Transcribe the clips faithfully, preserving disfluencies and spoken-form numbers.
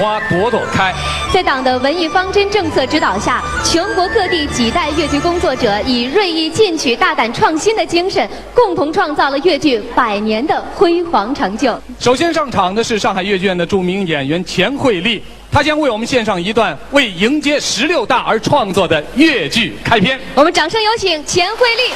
花朵朵开。在党的文艺方针政策指导下，全国各地几代越剧工作者以锐意进取、大胆创新的精神，共同创造了越剧百年的辉煌成就。首先上场的是上海越剧院的著名演员钱惠丽，她将为我们献上一段为迎接十六大而创作的越剧开篇。我们掌声有请钱惠丽。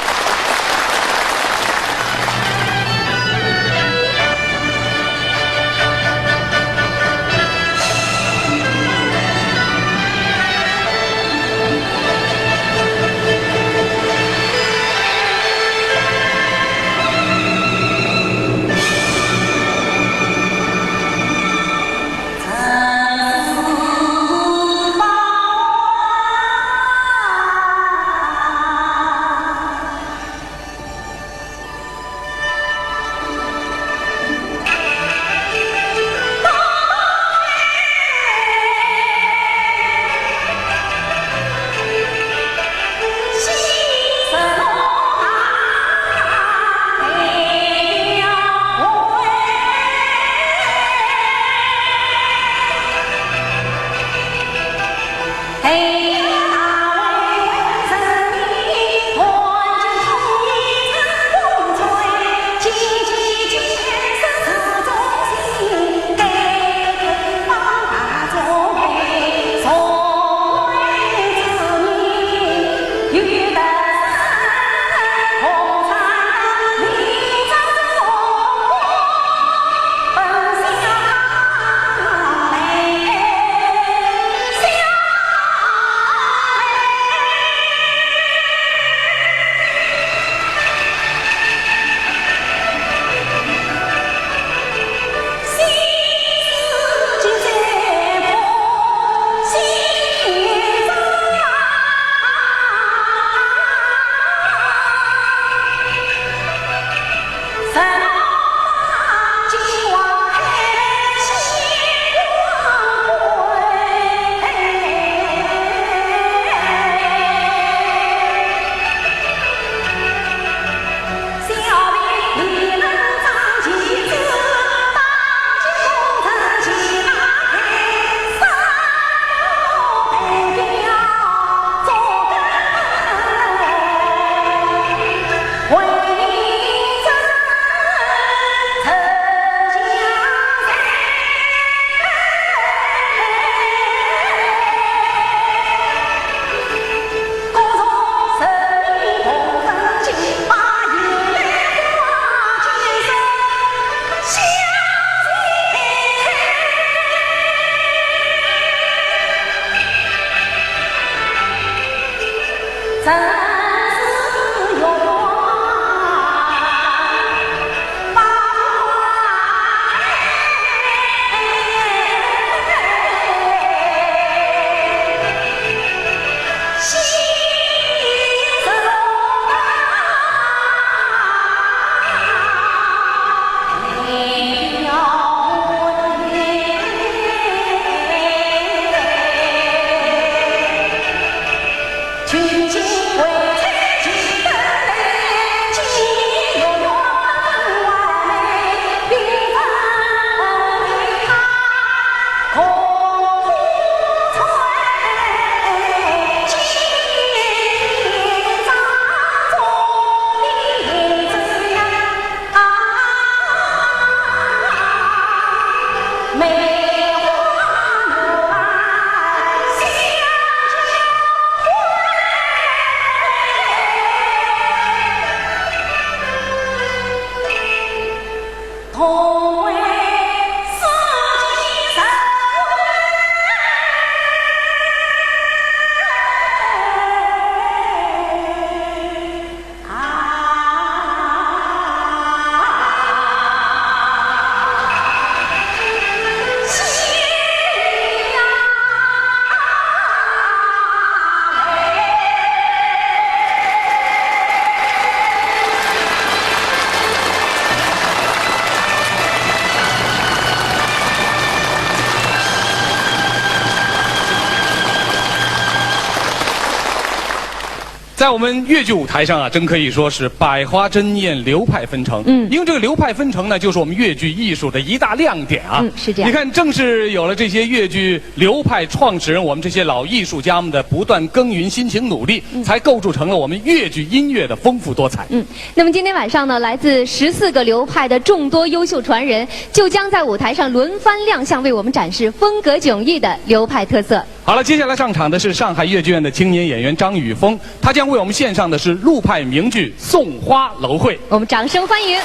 在我们越剧舞台上啊，真可以说是百花争艳，流派纷呈。嗯。因为这个流派纷呈呢，就是我们越剧艺术的一大亮点啊。嗯，是这样。你看，正是有了这些越剧流派创始人，我们这些老艺术家们的不断耕耘、辛勤努力，嗯。才构筑成了我们越剧音乐的丰富多彩。嗯，那么今天晚上呢，来自十四个流派的众多优秀传人，就将在舞台上轮番亮相，为我们展示风格迥异的流派特色。 好了，接下来上场的是上海越剧院的青年演员张雨峰，他将为我们献上的是陆派名剧《送花楼会》。我们掌声欢迎。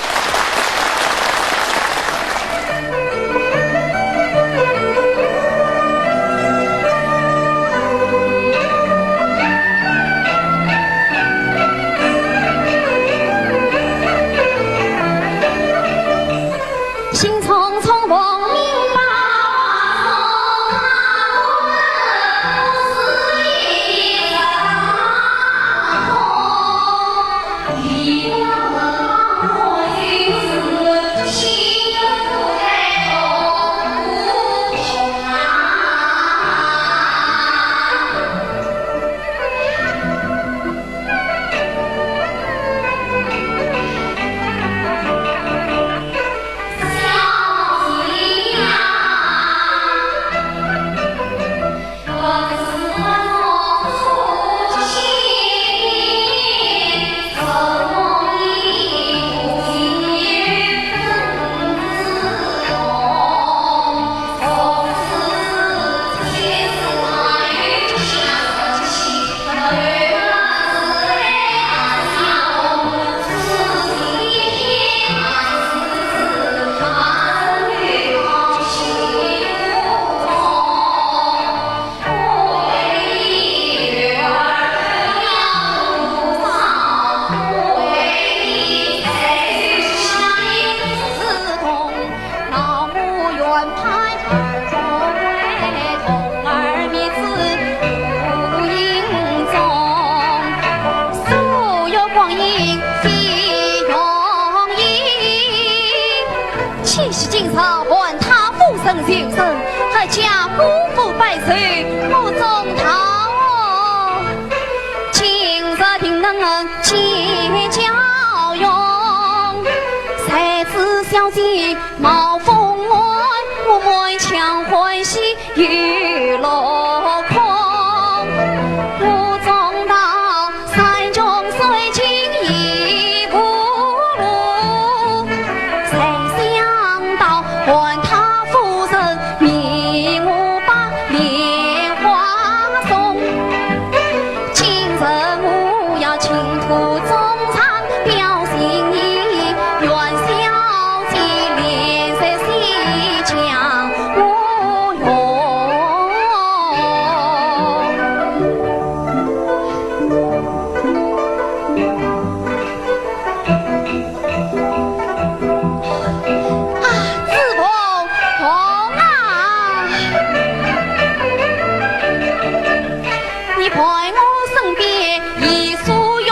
岂是今朝还他夫人求生，阖家孤苦百岁不中道。今日定能解娇容，谁知小姐貌风乱，我满腔欢喜 又落空。不中道山穷水尽已无路，谁想到还他夫人迷我把莲花送。今日我要倾吐衷肠表心意，愿小姐怜惜小 我哟。啊，子凤凤啊，你陪我身边一束云，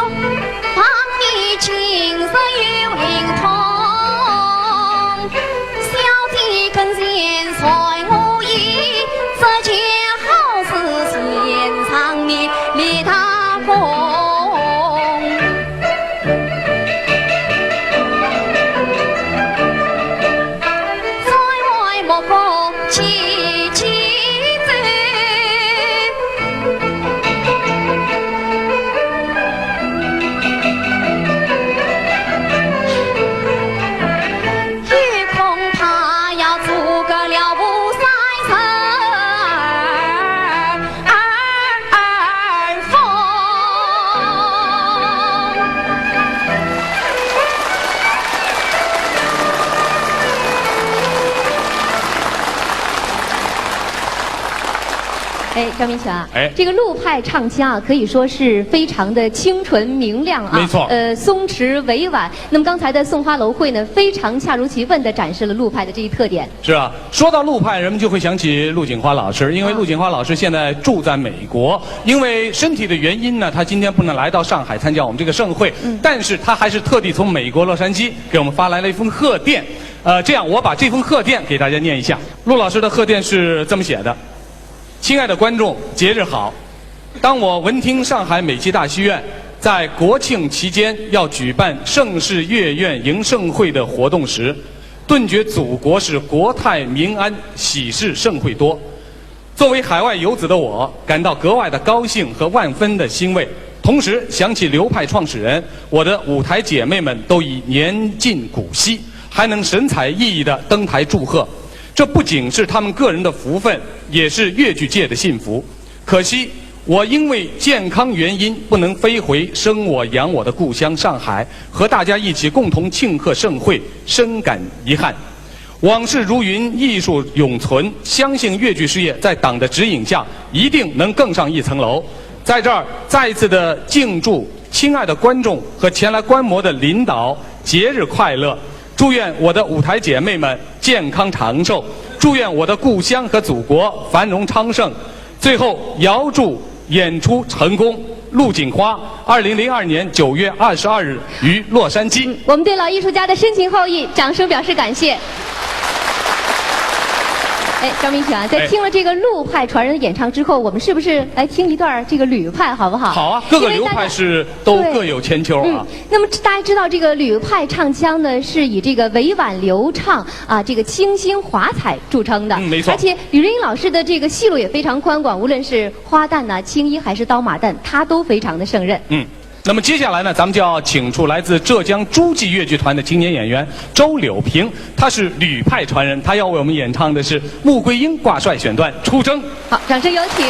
望你今日有灵通。 小姐跟前随我意，这件好事献上你李大公。在外莫过几几日。 又恐怕要阻隔了吴三人耳风。 哎，张明泉啊，哎。这个陆派唱腔啊，可以说是非常的清纯明亮啊，没错。呃，松弛委婉。那么刚才的《送花楼会》呢，非常恰如其分地展示了陆派的这一特点。是啊，说到陆派，人们就会想起陆锦花老师，因为啊。陆锦花老师现在住在美国，因为身体的原因呢，她今天不能来到上海参加我们这个盛会，嗯。但是她还是特地从美国洛杉矶给我们发来了一封贺电。呃，这样，我把这封贺电给大家念一下。陆老师的贺电是这么写的：亲爱的观众，节日好！当我闻听上海美琪大戏院在国庆期间要举办盛世月宴迎盛会的活动时，顿觉祖国是国泰民安，喜事盛会多。作为海外游子的我，感到格外的高兴和万分的欣慰。同时想起流派创始人，我的舞台姐妹们都已年近古稀，还能神采奕奕地登台祝贺。这不仅是她们个人的福分，也是越剧界的幸福。可惜，我因为健康原因不能飞回生我养我的故乡上海，和大家一起共同庆贺盛会，深感遗憾。往事如云，艺术永存，相信越剧事业在党的指引下，一定能更上一层楼。在这儿再次地敬祝亲爱的观众和前来观摩的领导节日快乐，祝愿我的舞台姐妹们健康长寿，祝愿我的故乡和祖国繁荣昌盛。最后，遥祝演出成功。《陆锦花》，二零零二年九月二十二日于洛杉矶。我们对老艺术家的深情厚谊，掌声表示感谢。哎，张明群啊，在哎。听了这个陆派传人的演唱之后，我们是不是来听一段这个吕派，好不好？好啊，各个流派是都各有千秋啊。因为大家，对。嗯，那么大家知道这个吕派唱腔呢，是以这个委婉流畅啊，这个清新华彩著称的。嗯，没错。而且吕瑞英老师的这个戏路也非常宽广，无论是花旦呐、青衣还是刀马旦，他都非常的胜任。嗯。 那么接下来呢，咱们就要请出来自浙江诸暨越剧团的青年演员周柳萍，她是吕派传人，她要为我们演唱的是《穆桂英》挂帅选段《出征》。好，掌声有请。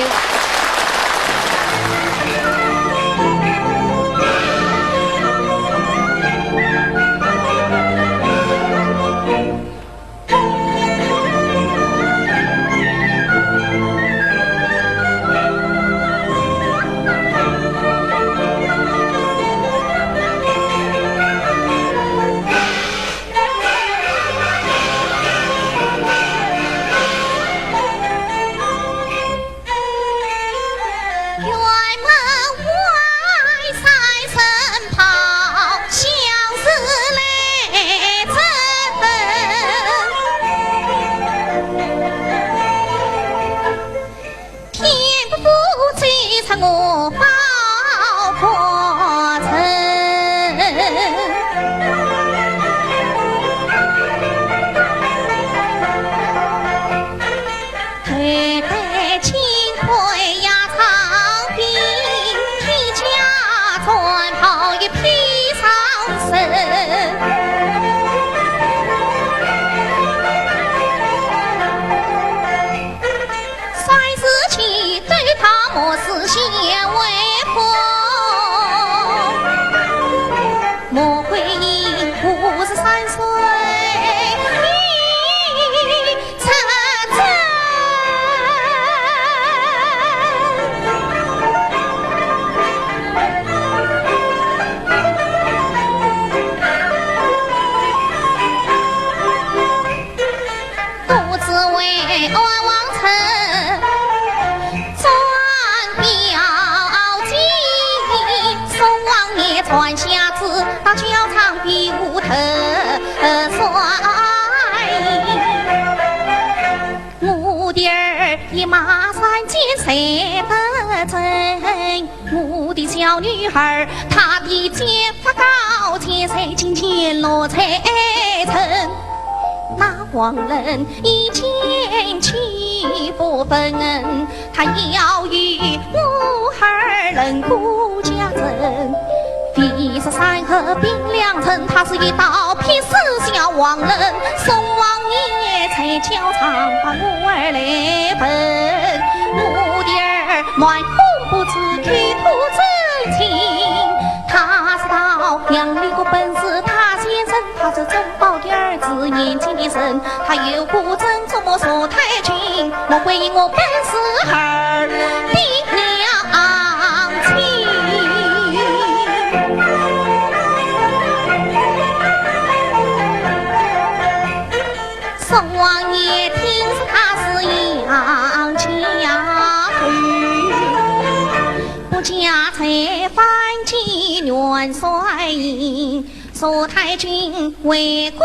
坐太君回国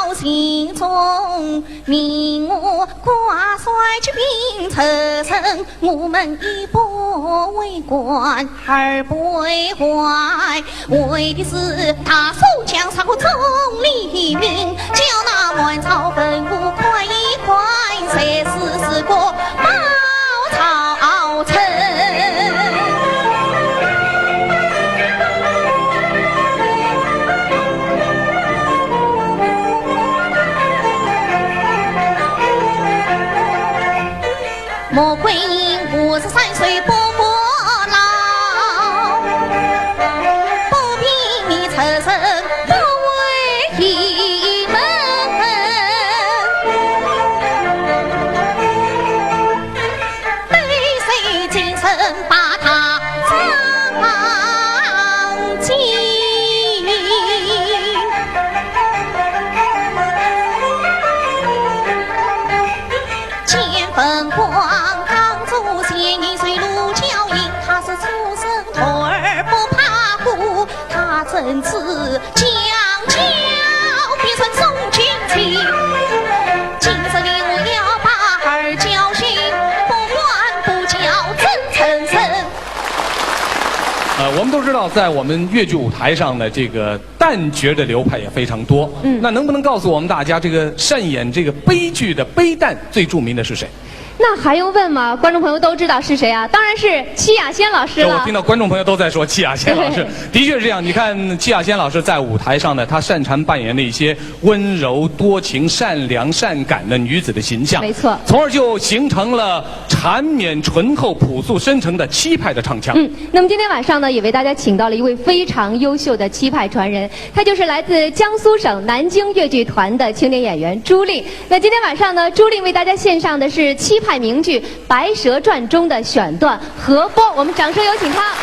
要尽忠，命我挂帅举兵出征，我们一不为官，二不为坏，为的是大宋江山和钟离兵，叫那满朝文武看一看，谁是是个包 朝臣。穆桂英五十三岁不过老，不比你出身不为一门。 背水进城把他上京。见风光，当初前年随路交迎，他是初生徒儿不怕苦，他怎知 将校必成宋军旗。今日里我要把儿教训，不管不教怎成身。呃，我们都知道，在我们越剧舞台上呢，这个旦角的流派也非常多。嗯，那能不能告诉我们大家，这个擅演这个悲剧的悲旦最著名的是谁？ 那还用问吗？观众朋友都知道是谁啊？当然是戚雅仙老师了。我听到观众朋友都在说戚雅仙老师，的确是这样。你看戚雅仙老师在舞台上呢，她擅长扮演的一些温柔、多情、善良、善感的女子的形象，没错，从而就形成了缠绵醇厚、朴素深沉的戚派的唱腔。嗯，那么今天晚上呢，也为大家请到了一位非常优秀的戚派传人，她就是来自江苏省南京越剧团的青年演员朱令。 那今天晚上呢，朱令为大家献上的是戚派名剧《白蛇传》中的选段《荷包》，我们掌声有请她。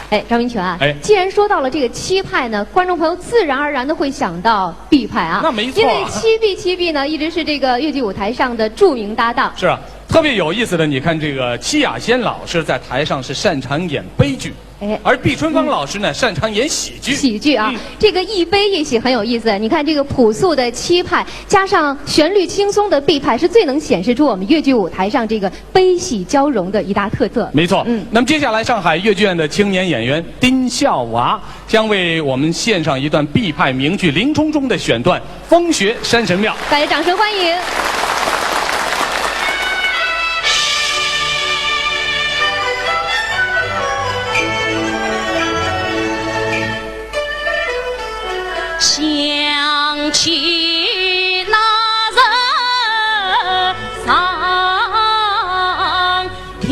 哎，张明泉啊，哎。既然说到了这个戚派呢，观众朋友自然而然地会想到毕派啊。那没错啊。因为戚毕，戚毕呢，一直是这个越剧舞台上的著名搭档。是啊，特别有意思的，你看这个戚雅仙老师在台上是擅长演悲剧，哎。而毕春芳老师呢，擅长演喜剧。喜剧啊，嗯。这个一悲一喜很有意思。你看这个朴素的戚派，加上旋律轻松的毕派，是最能显示出我们越剧舞台上这个悲喜交融的一大特色。没错。嗯。那么接下来，上海越剧院的青年演员丁孝娃将为我们献上一段毕派名剧《林冲》中的选段《风雪山神庙》。大家掌声欢迎。想起那日上 庭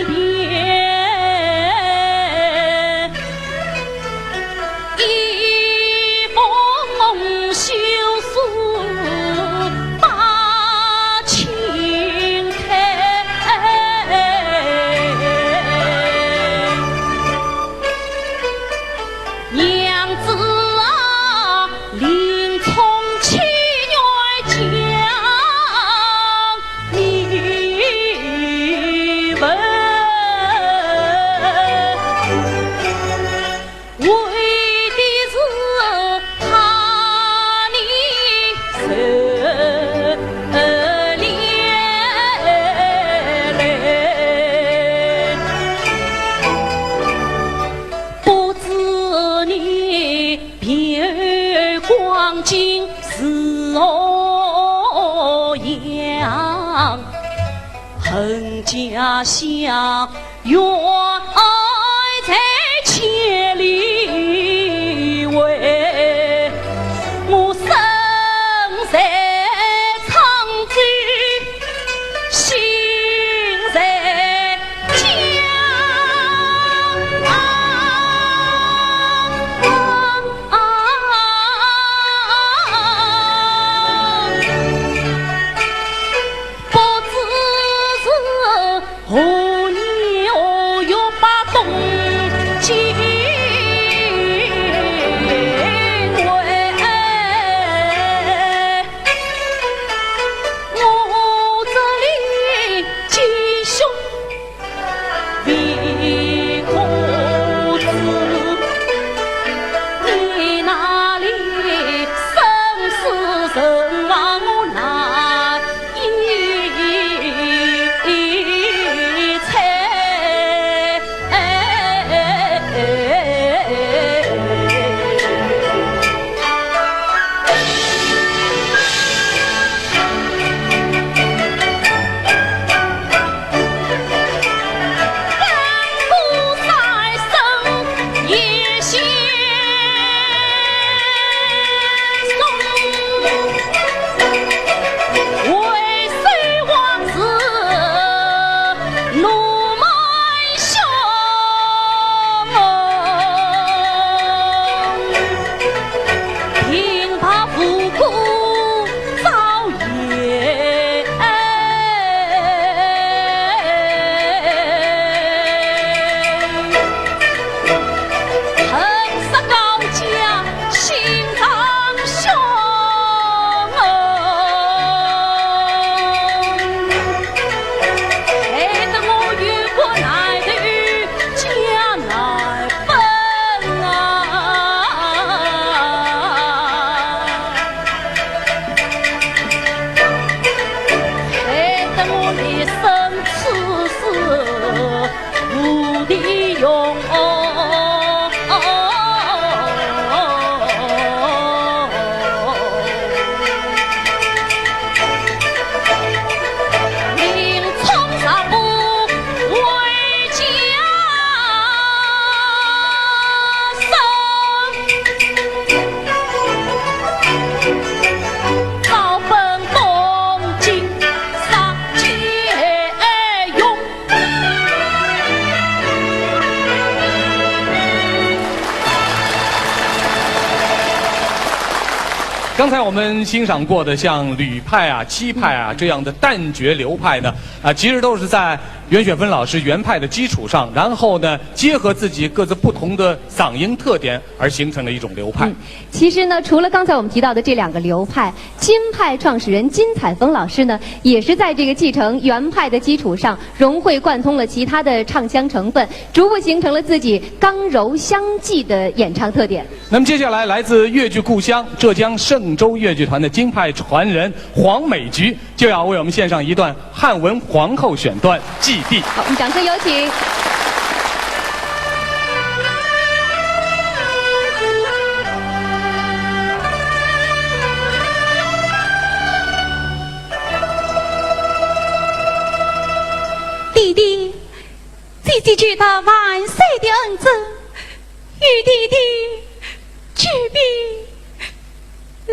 边，一封休书把卿开。 娘子啊，林冲岂愿将你问？为的是怕你受连累。 不知你别后光景是何样，恨家乡远在千里外，我身在沧州 心在家。不知是何年何月把冬季回。 我这里吉凶未可知，你那里生死存亡我难以猜。 刚才我们欣赏过的像吕派啊、戚派啊这样的旦角流派呢，啊，其实都是在袁雪芬老师原派的基础上，然后呢，结合自己各自不同的嗓音特点而形成了一种流派。嗯，其实呢，除了刚才我们提到的这两个流派，京派创始人金采风老师呢，也是在这个继承原派的基础上，融会贯通了其他的唱腔成分，逐步形成了自己刚柔相济的演唱特点。那么接下来，来自越剧故乡浙江嵊州越剧团的京派传人黄美菊 就要为我们献上一段汉文皇后选段《祭地》。好，我们掌声有请。弟弟，姐姐觉得万岁的恩准，与弟弟举杯来。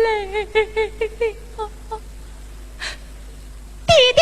弟弟。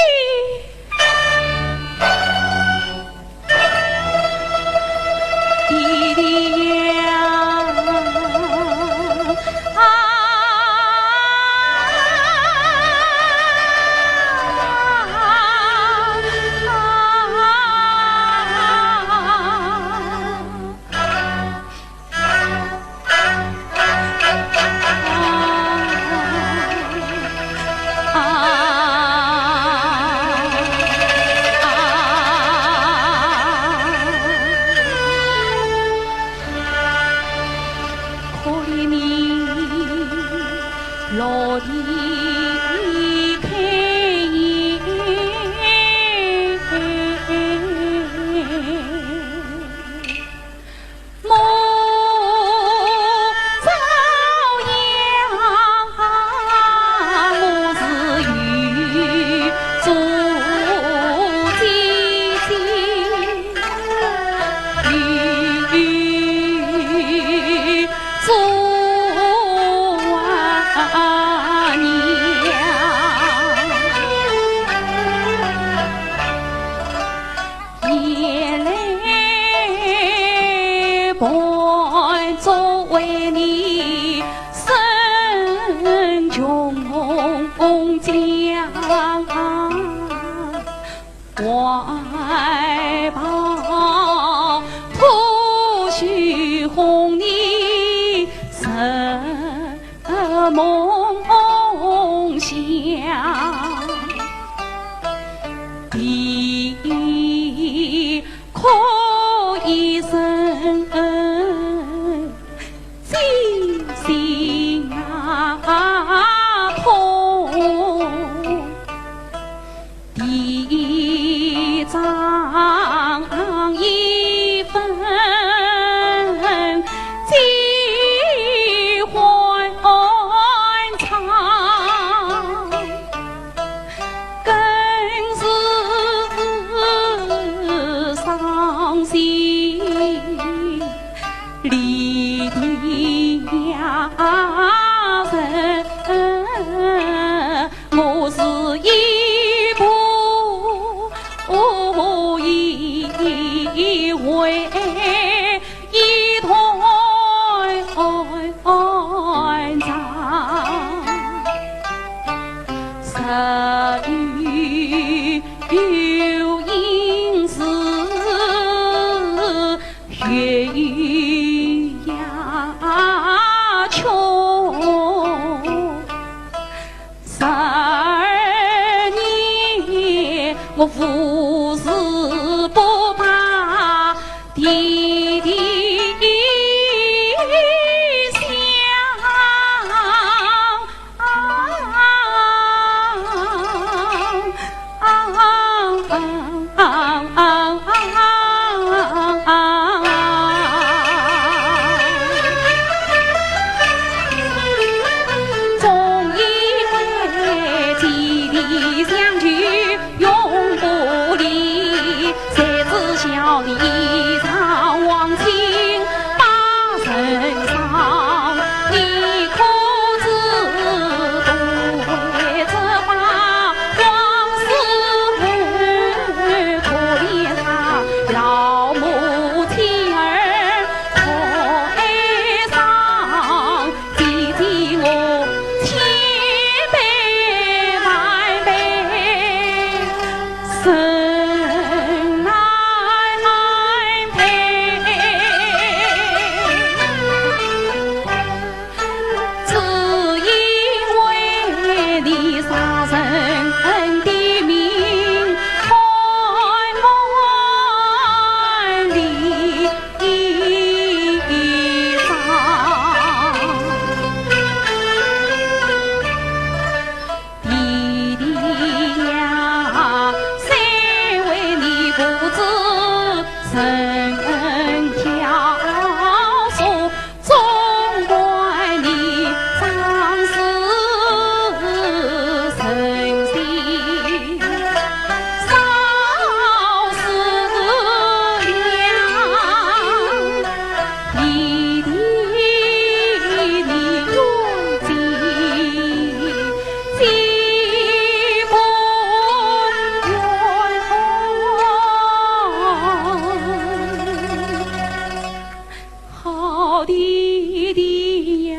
弟弟呀，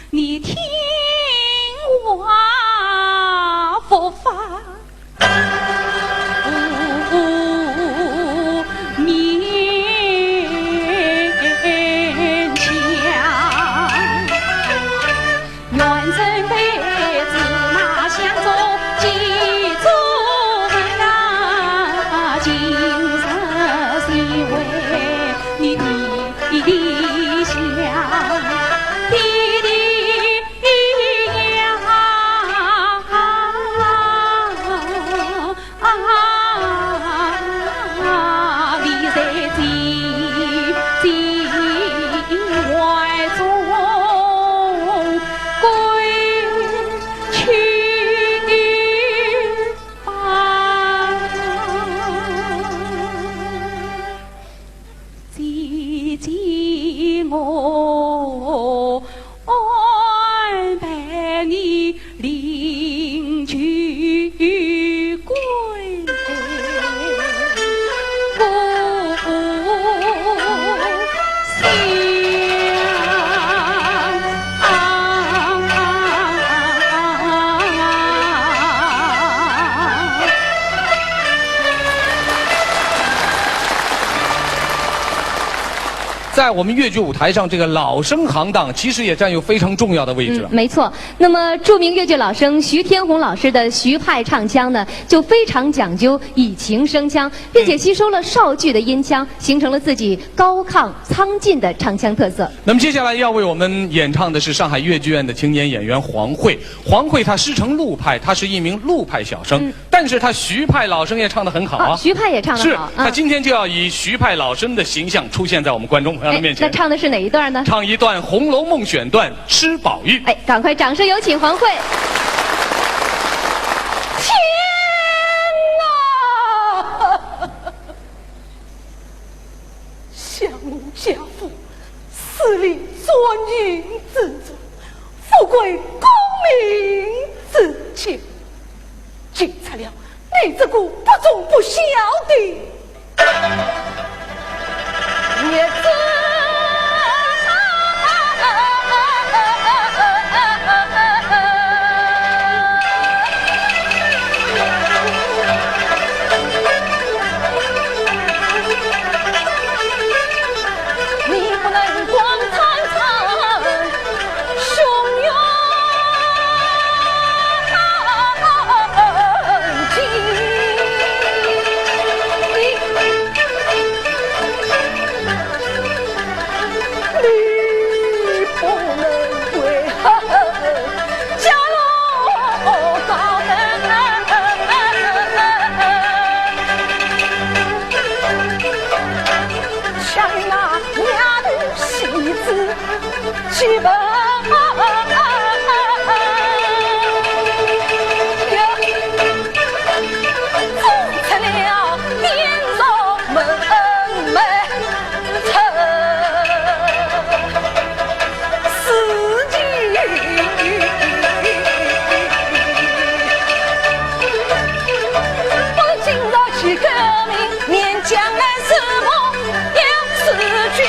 你听话不妨面讲。愿人辈子那相助，记住啊，今日是为你弟弟想，弟弟呀。 啊，你在姐姐怀中归去吧。姐姐我安排你另娶 在我们越剧舞台上，这个老生行当其实也占有非常重要的位置。嗯，没错。那么，著名越剧老生徐天宏老师的徐派唱腔呢，就非常讲究以琴生腔，并且吸收了绍剧的音腔，形成了自己高亢苍劲的唱腔特色。那么，接下来要为我们演唱的是上海越剧院的青年演员黄慧。黄慧她师承陆派，她是一名陆派小生。嗯。 但是她徐派老生也唱得很好啊。哦，徐派也唱得好，是，嗯。她今天就要以徐派老生的形象出现在我们观众朋友的面前。哎，那唱的是哪一段呢？唱一段《红楼梦》选段《吃宝玉》。哎，赶快掌声有请黄慧。天哪！ 享无家父，势利专营之中，富贵功名之间，竟出了你这个不忠不孝的孽子。 你不能光唱唱胸有成竹。你不能为家老高登。 像那丫头戏子气氛，做出了变弱门楣。 自己。我今朝去革命，面将来是我有事君。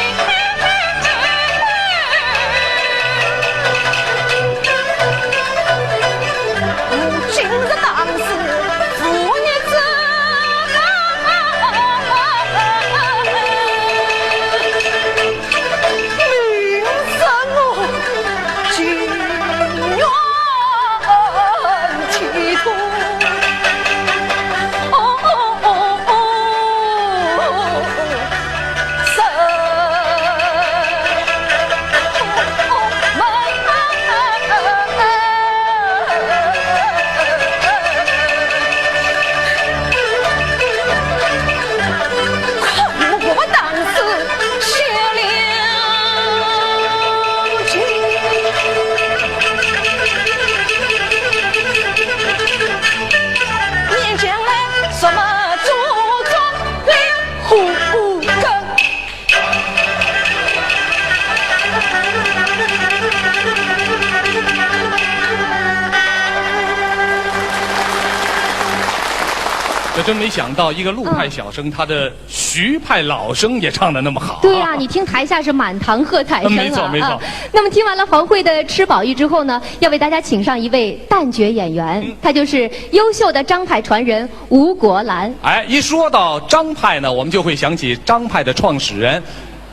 真没想到一个陆派小生，他的徐派老生也唱得那么好。对呀，你听台下是满堂喝彩声啊。嗯，没错，没错。啊，那么听完了黄蕙的《吃饱飫》之后呢，要为大家请上一位旦角演员，嗯。他就是优秀的张派传人吴国兰。哎，一说到张派呢，我们就会想起张派的创始人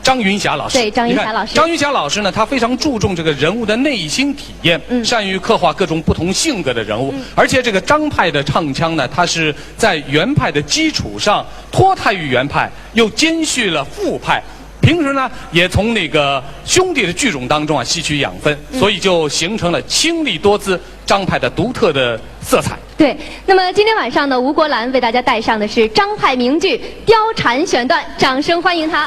张云霞老师。对，张云霞老师。你看，张云霞老师呢，她非常注重这个人物的内心体验，嗯。善于刻画各种不同性格的人物，嗯。而且这个张派的唱腔呢，它是在原派的基础上脱胎于原派，又兼蓄了副派。平时呢，也从那个兄弟的剧种当中啊吸取养分，嗯。所以就形成了清丽多姿张派的独特的色彩。 对，那么今天晚上呢，吴国兰为大家带上的是张派名剧《貂蝉》选段，掌声欢迎她。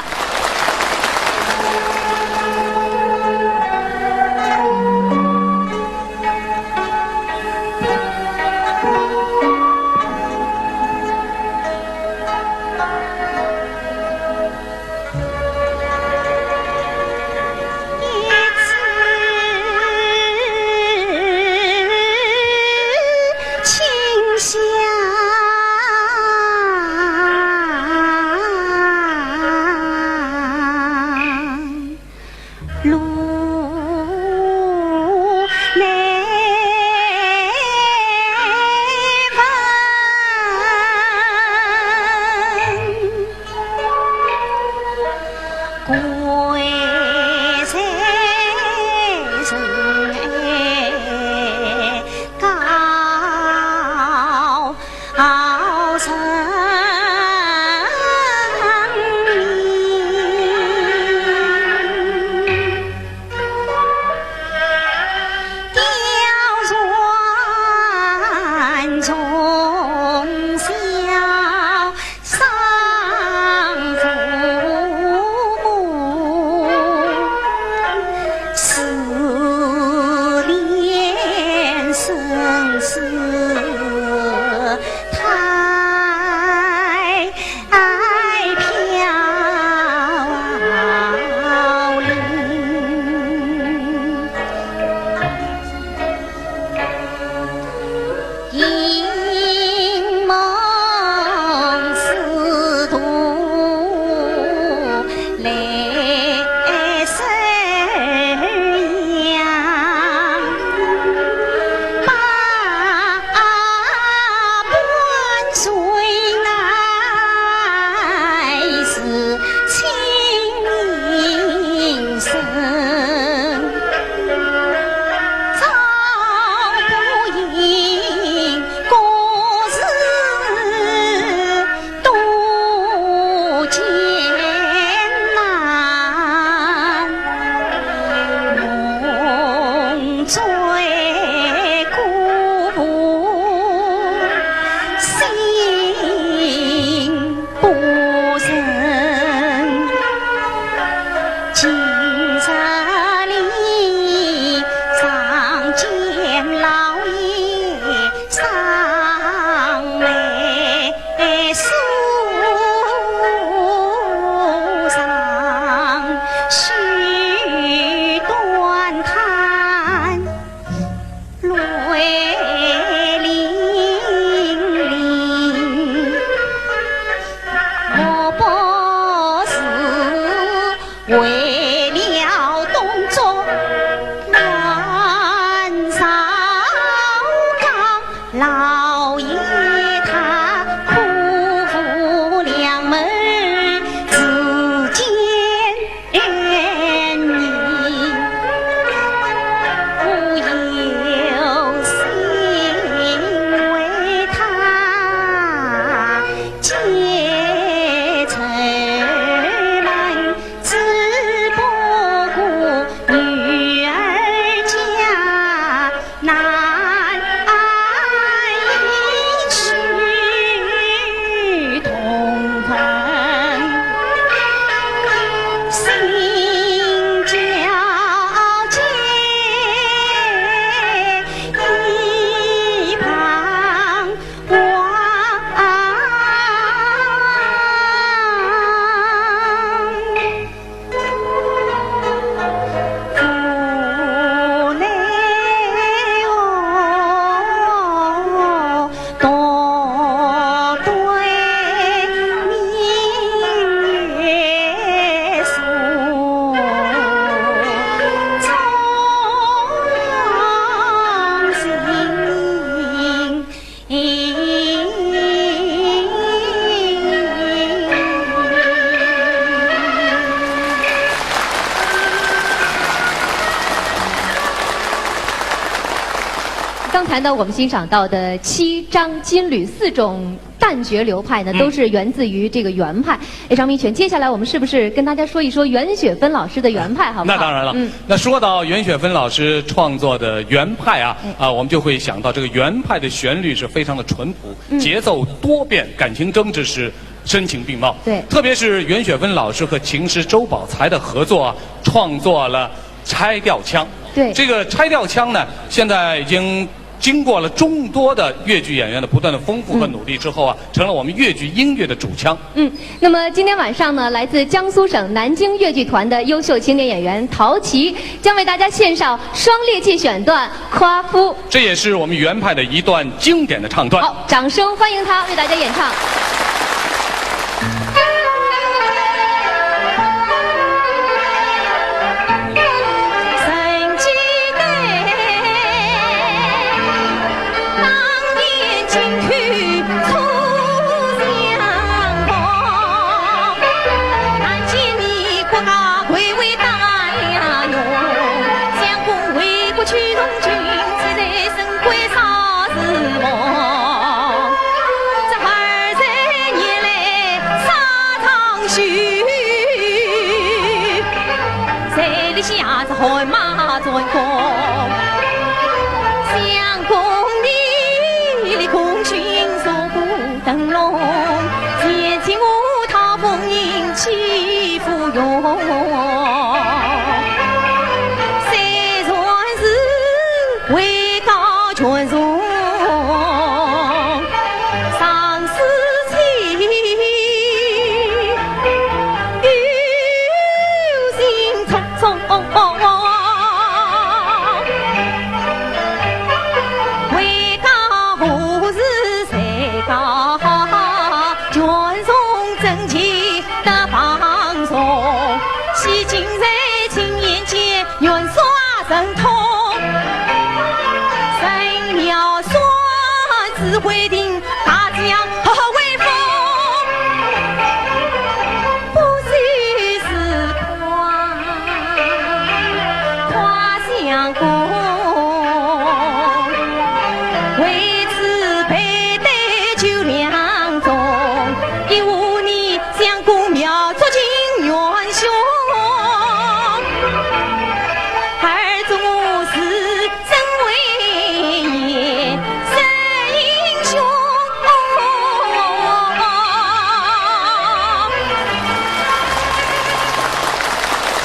谈到我们欣赏到的七张金缕四种旦角流派呢，嗯。都是源自于这个袁派。哎，张明泉，接下来我们是不是跟大家说一说袁雪芬老师的袁派，好不好？那当然了，嗯。那说到袁雪芬老师创作的袁派啊，哎。啊，我们就会想到这个袁派的旋律是非常的淳朴，嗯。节奏多变，感情争执是声情并茂。对。特别是袁雪芬老师和琴师周宝才的合作啊，创作了《拆调腔》。对。这个《拆调腔》呢，现在已经经过了众多的越剧演员的不断的丰富和努力之后啊，嗯。成了我们越剧音乐的主腔。嗯，那么今天晚上呢，来自江苏省南京越剧团的优秀青年演员陶琪将为大家献上双裂记选段《夸父》。这也是我们袁派的一段经典的唱段。好，掌声欢迎她为大家演唱。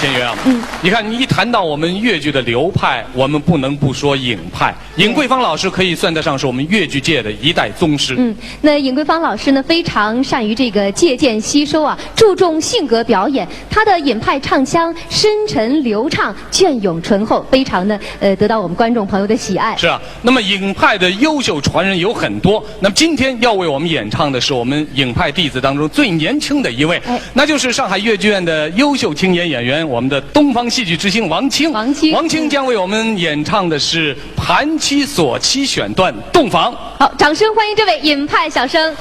天宇啊，嗯。你看，你一谈到我们越剧的流派，我们不能不说尹派。 尹桂芳老师可以算得上是我们越剧界的一代宗师。嗯，那尹桂芳老师呢，非常善于这个借鉴吸收啊，注重性格表演。她的尹派唱腔深沉流畅，隽永醇厚，非常的，呃，得到我们观众朋友的喜爱。是啊，那么尹派的优秀传人有很多，那么今天要为我们演唱的是我们尹派弟子当中最年轻的一位，哎。那就是上海越剧院的优秀青年演员，我们的东方戏剧之星王清。王清。王清将为我们演唱的是 盘妻锁妻选段《洞房》。好，掌声欢迎这位尹派小生。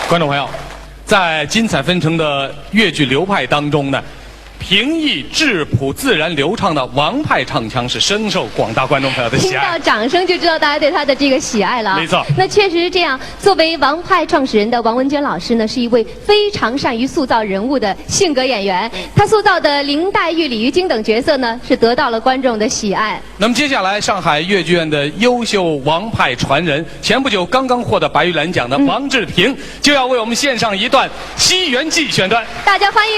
观众朋友，在精彩纷呈的越剧流派当中呢，平易质朴、自然流畅的王派唱腔是深受广大观众朋友的喜爱。听到掌声就知道大家对他的这个喜爱了。没错。那确实是这样，作为王派创始人的王文娟老师呢，是一位非常善于塑造人物的性格演员。他塑造的林黛玉、李玉京等角色呢，是得到了观众的喜爱。 那么接下来，上海越剧院的优秀王派传人，前不久刚刚获得白玉兰奖的王志平，就要为我们献上一段《西园记》选段。大家欢迎。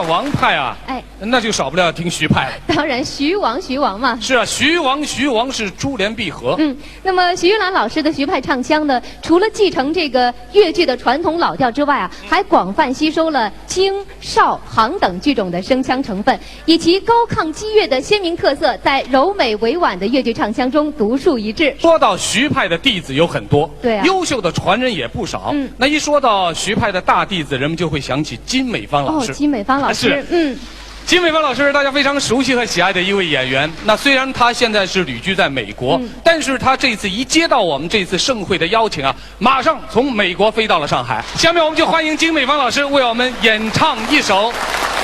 王派啊，哎，那就少不了听徐派了。当然，徐王，徐王嘛。是啊，徐王，徐王是珠联璧合。嗯，那么徐玉兰老师的徐派唱腔呢，除了继承这个越剧的传统老调之外啊，还广泛吸收了京、邵、杭等剧种的声腔成分，以其高亢激越的鲜明特色，在柔美委婉的越剧唱腔中独树一帜。说到徐派的弟子有很多，对啊，优秀的传人也不少。嗯，那一说到徐派的大弟子，人们就会想起金美芳老师。哦，金美芳老师，是，嗯。 金美芳老师是大家非常熟悉和喜爱的一位演员。那虽然她现在是旅居在美国，嗯，但是她这次一接到我们这次盛会的邀请啊，马上从美国飞到了上海。下面我们就欢迎金美芳老师为我们演唱一首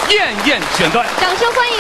《燕燕》选段。掌声欢迎。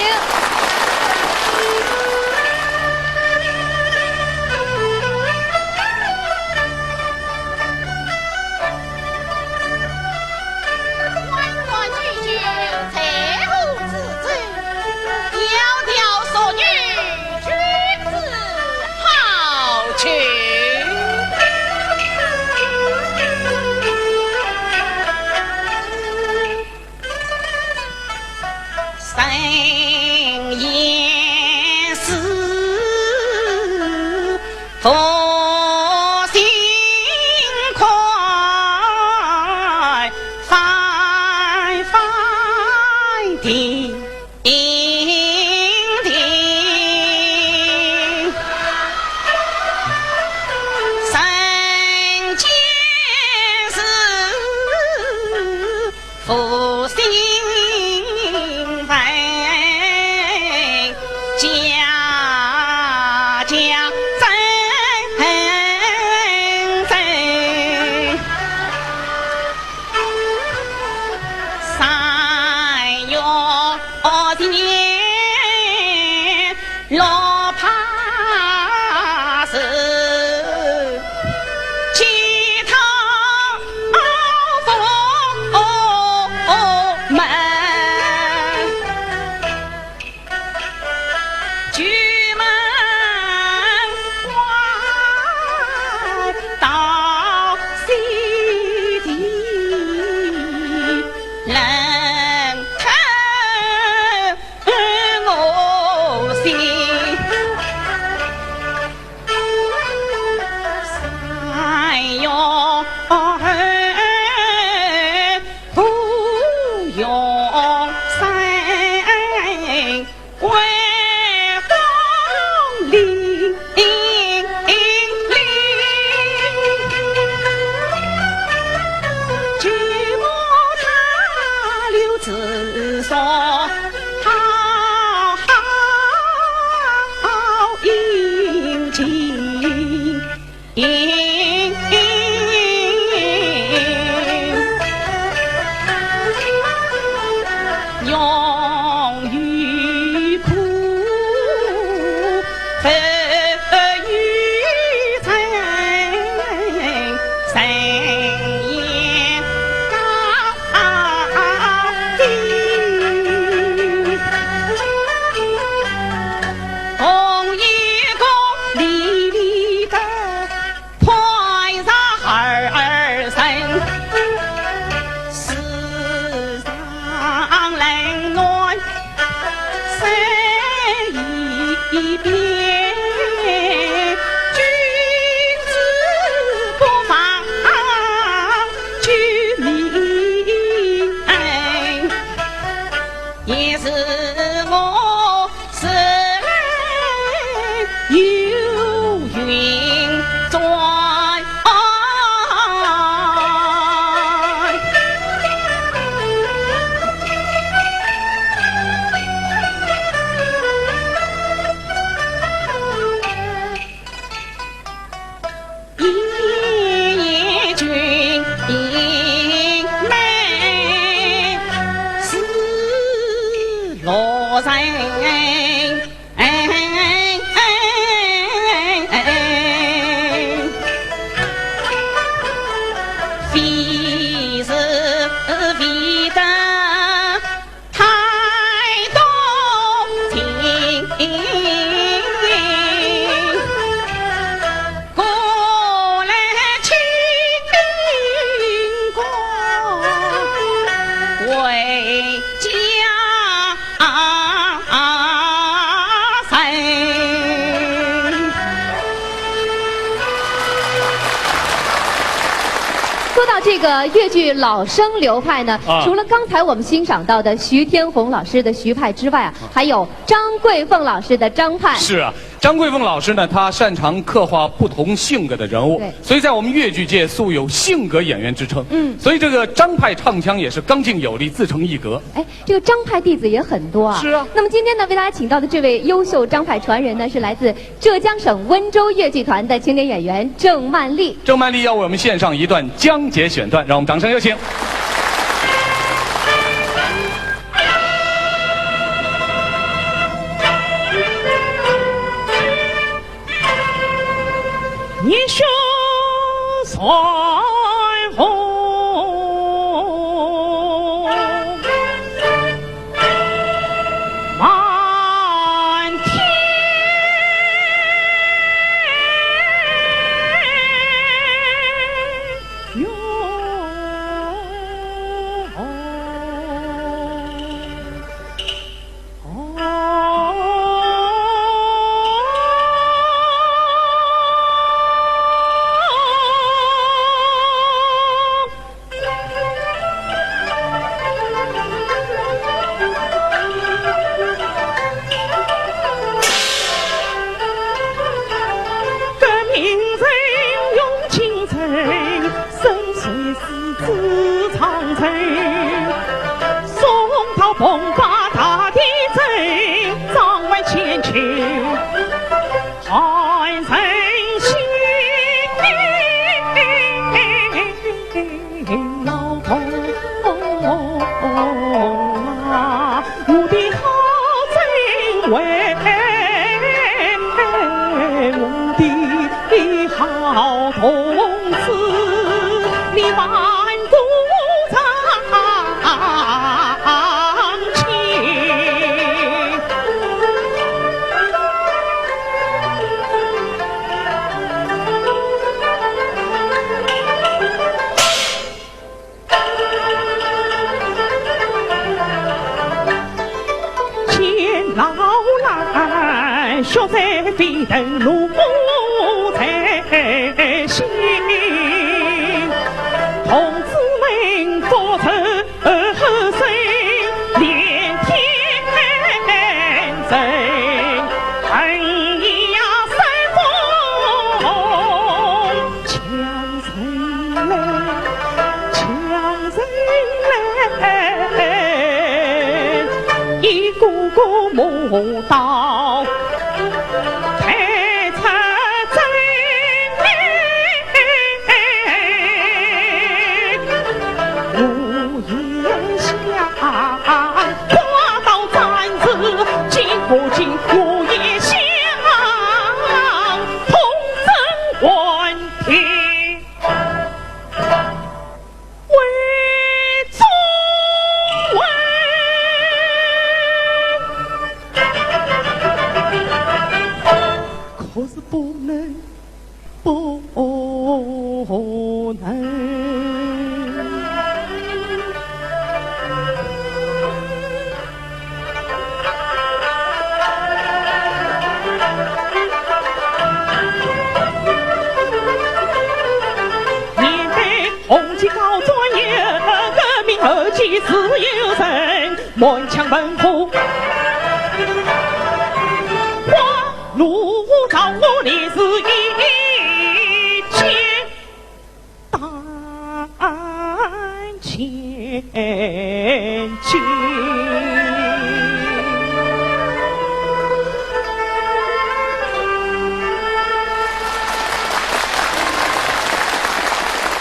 到这个越剧老生流派呢，啊。除了刚才我们欣赏到的徐天宏老师的徐派之外啊，还有张桂凤老师的张派。是啊，张桂凤老师呢，她擅长刻画不同性格的人物，对。所以在我们越剧界素有性格演员之称。嗯。所以这个张派唱腔也是刚劲有力，自成一格。哎，这个张派弟子也很多啊。是啊。那么今天呢，为大家请到的这位优秀张派传人呢，是来自浙江省温州越剧团的青年演员郑曼丽。郑曼丽要为我们献上一段江节选段，让我们掌声有请。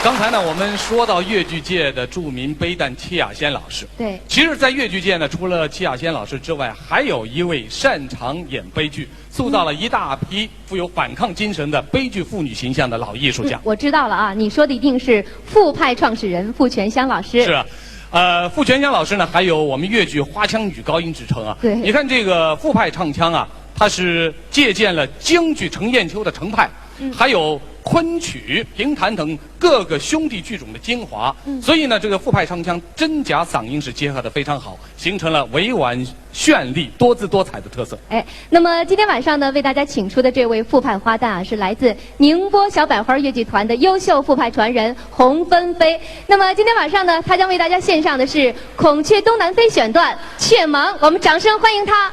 刚才呢，我们说到越剧界的著名悲旦戚雅仙老师。对。其实，在越剧界呢，除了戚雅仙老师之外，还有一位擅长演悲剧，塑造了一大批富有反抗精神的悲剧妇女形象的老艺术家。嗯，我知道了啊，你说的一定是傅派创始人傅泉香老师。是啊，呃，傅泉香老师呢，还有我们越剧花腔女高音之称啊。对。你看这个傅派唱腔啊，它是借鉴了京剧程砚秋的程派，嗯。还有昆曲、评弹等各个兄弟剧种的精华。嗯。所以呢，这个傅派唱腔真假嗓音是结合得非常好，形成了委婉绚丽、多姿多彩的特色。哎，那么今天晚上呢，为大家请出的这位傅派花旦啊，是来自宁波小百花越剧团的优秀傅派传人洪芬菲。那么今天晚上呢，她将为大家献上的是《孔雀东南飞》选段《雀盲》，我们掌声欢迎她。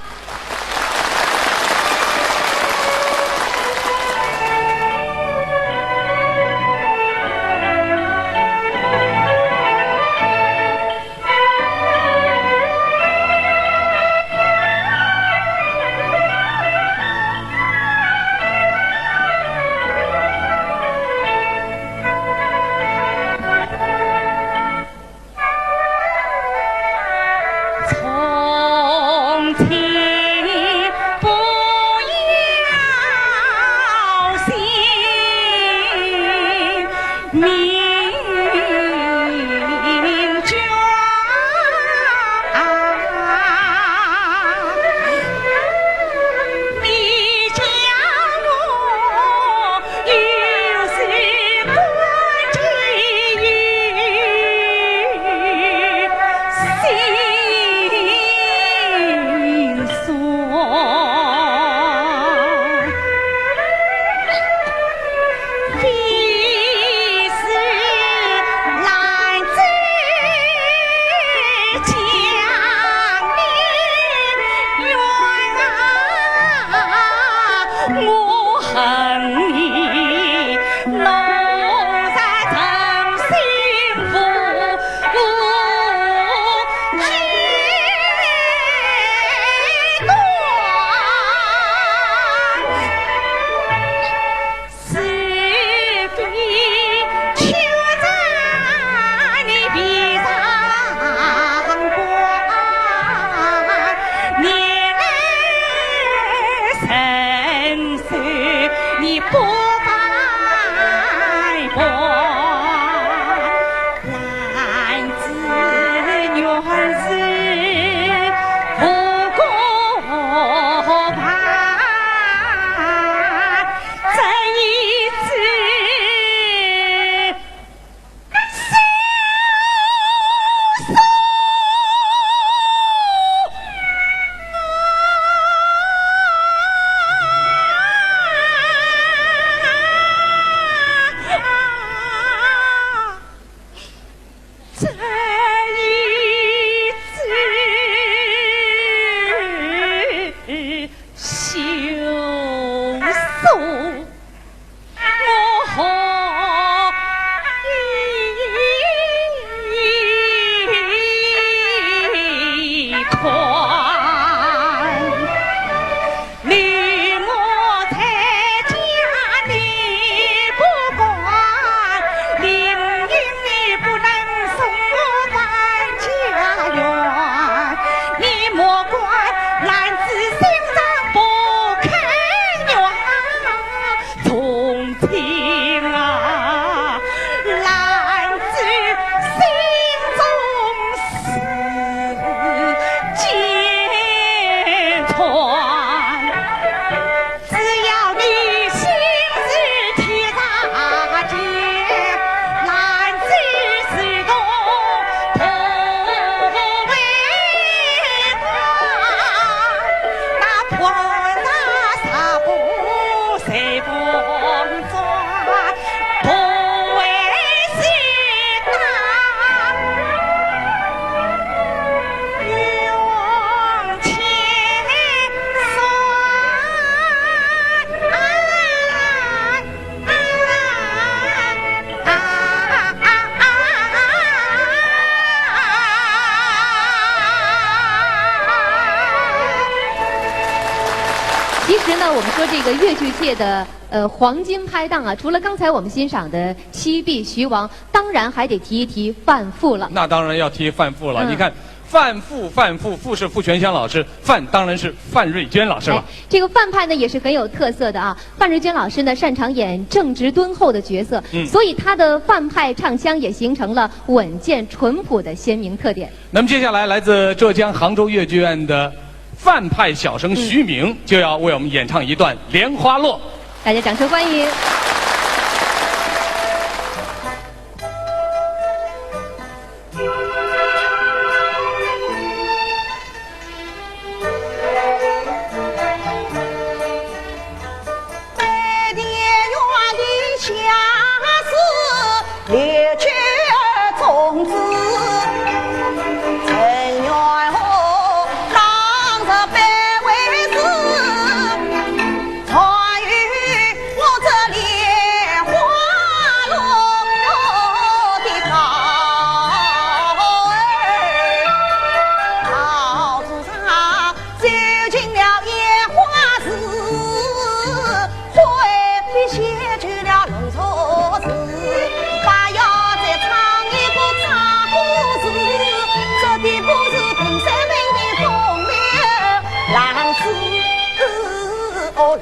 其实呢，我们说这个越剧界的，呃，黄金拍档啊，除了刚才我们欣赏的七臂徐王，当然还得提一提范傅了。那当然要提范傅了。嗯。你看，范傅，范傅，傅是傅全香老师，范当然是范瑞娟老师了。哎，这个范派呢也是很有特色的啊。范瑞娟老师呢擅长演正直敦厚的角色，嗯。所以她的范派唱腔也形成了稳健淳朴的鲜明特点。那么接下来，来自浙江杭州越剧院的范派小生徐明，嗯。就要为我们演唱一段《莲花落》。大家掌声欢迎。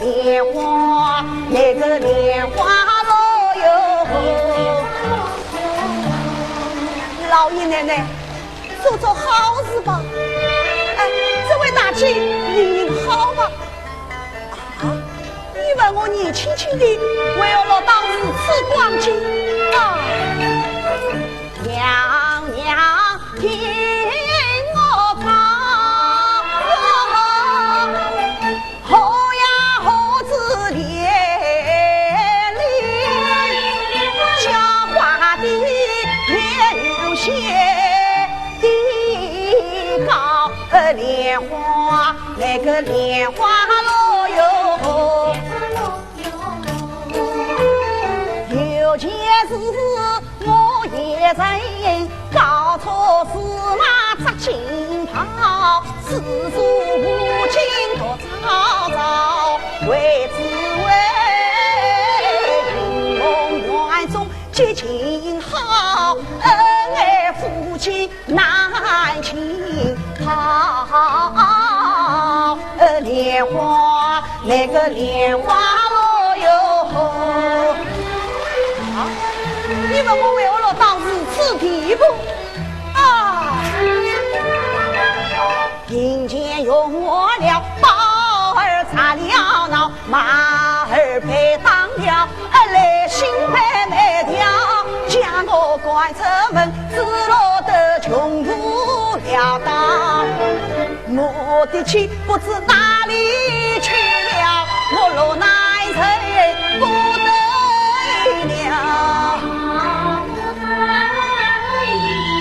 莲花，那个莲花落哟。老爷奶奶，做做好事吧。哎，这位大姐，人人好吧？啊，你问我年轻轻的，为何落到如此光景啊？娘娘听我讲哟。 好呀，好子连理，浇花的莲花谢的高，莲花，那个莲花落哟。有件事 我也曾搞错司马扎金袍，四座无尽多曹操，为子为云梦园中结金好，恩爱夫妻难尽逃。莲花 那个莲花落哟。啊，你问我为何落到如此地步啊？银钱用完了，包儿拆了闹，马儿被打了，啊，来信被卖掉，将我赶出门，只落得穷途潦倒。 我的妻不知哪里去了，我落难受不得了。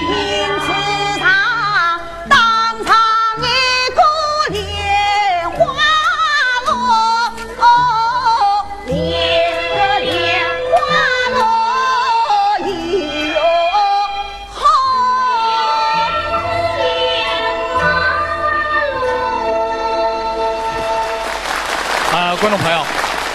因此他当场一个莲花落，莲个莲花落哟。 啊，观众朋友，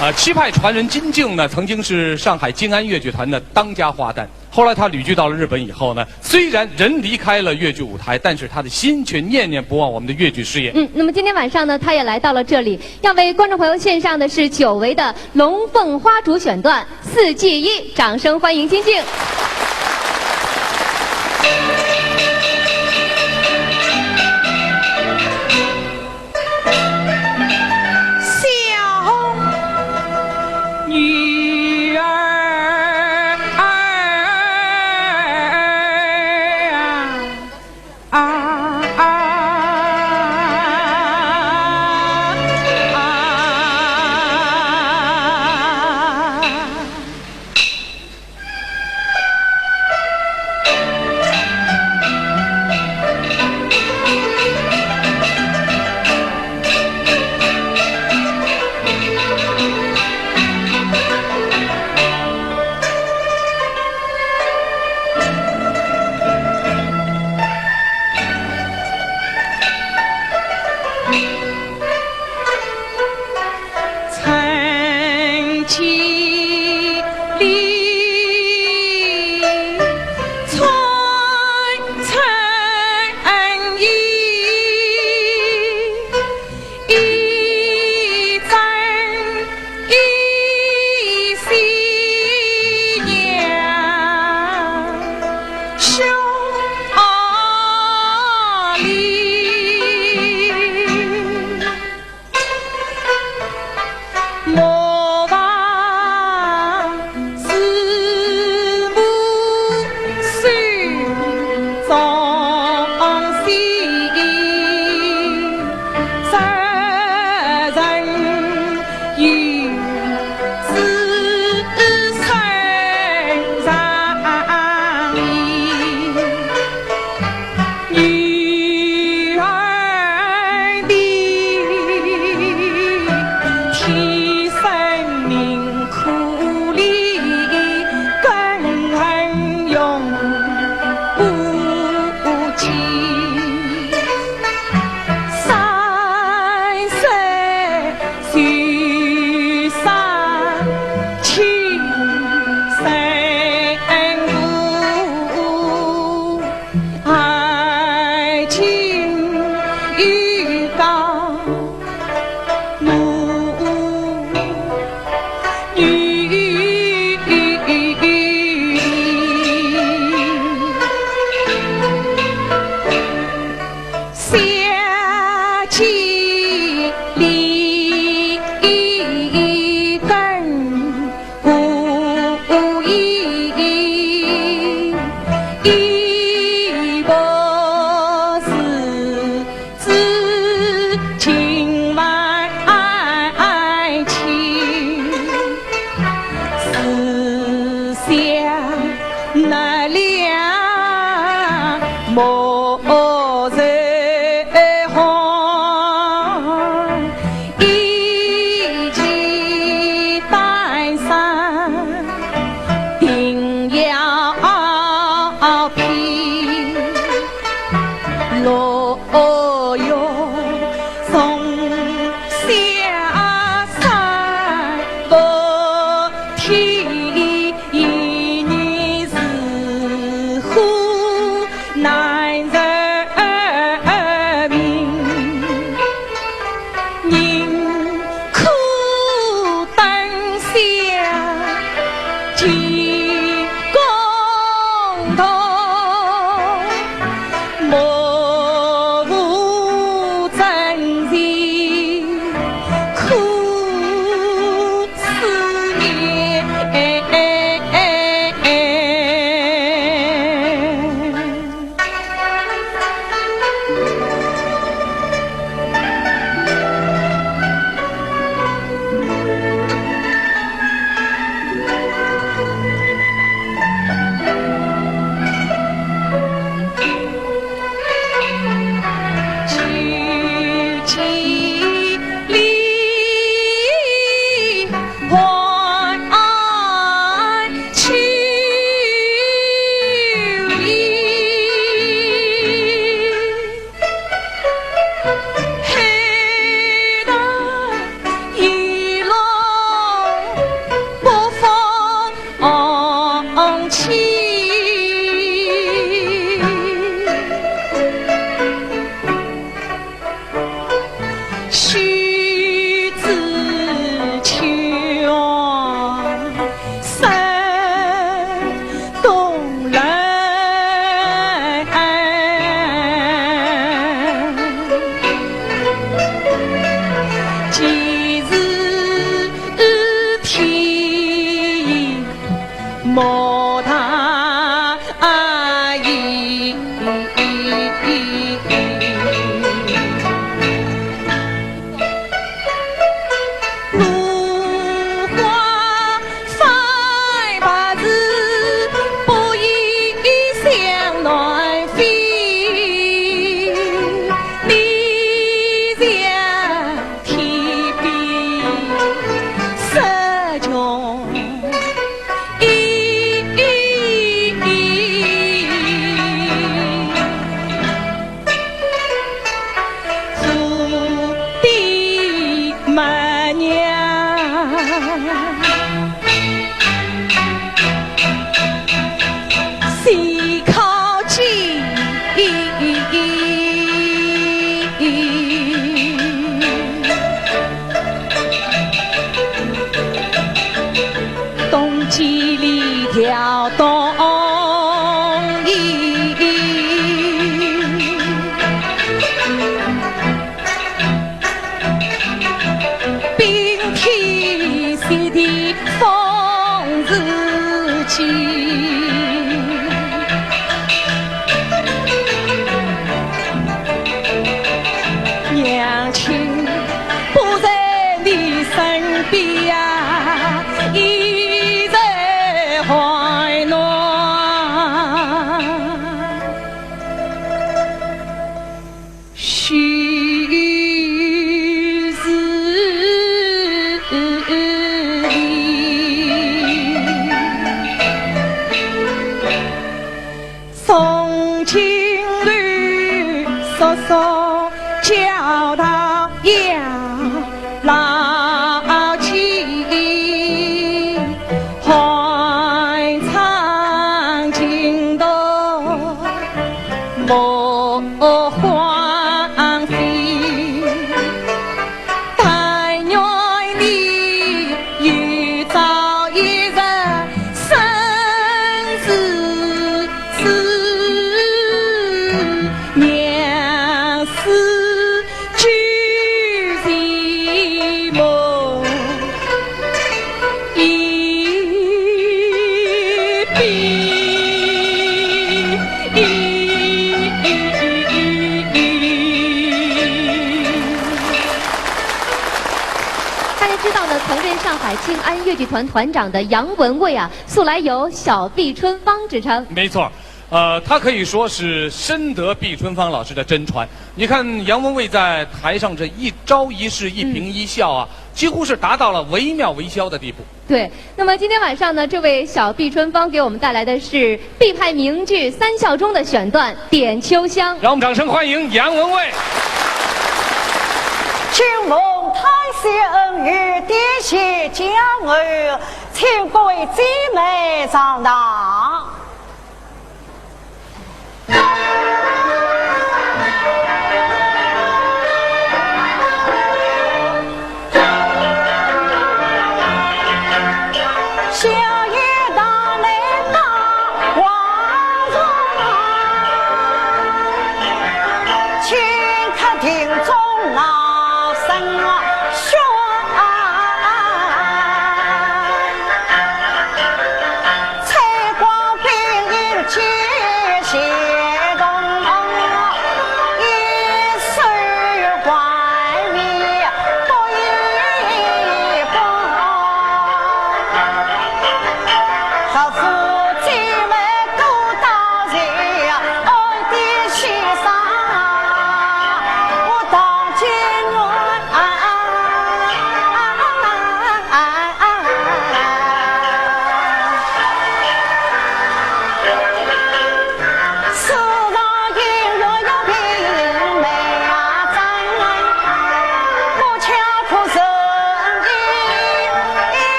啊，戚派传人金靖呢，曾经是上海静安越剧团的当家花旦。后来他旅居到了日本以后呢，虽然人离开了越剧舞台，但是他的心却念念不忘我们的越剧事业。嗯，那么今天晚上呢，他也来到了这里，要为观众朋友献上的是久违的《龙凤花烛》选段。 四季一，掌声欢迎金靖。小女儿啊。 啊啊啊！穷。做的么娘，心靠近。 冬季里跳冬衣，冰天雪地风自起。 娘亲不在你身边呀，一直怀念。许是你。 从今后叔叔教导要牢记，寒窗尽度莫荒废。 但愿你有朝一日生死之年，是举世莫一比。 大家知道呢，曾任上海静安越剧团团长的杨文卫啊，素来有小毕春芳之称。没错，呃，他可以说是深得毕春芳老师的真传。你看杨文卫在台上这一招一式、一颦一笑啊，几乎是达到了惟妙惟肖的地步。对，那么今天晚上呢，这位小毕春芳给我们带来的是毕派名剧《三笑》中的选段《点秋香》。让我们掌声欢迎杨文卫。今奉汤小恩与点秋香，请各位姐妹上堂。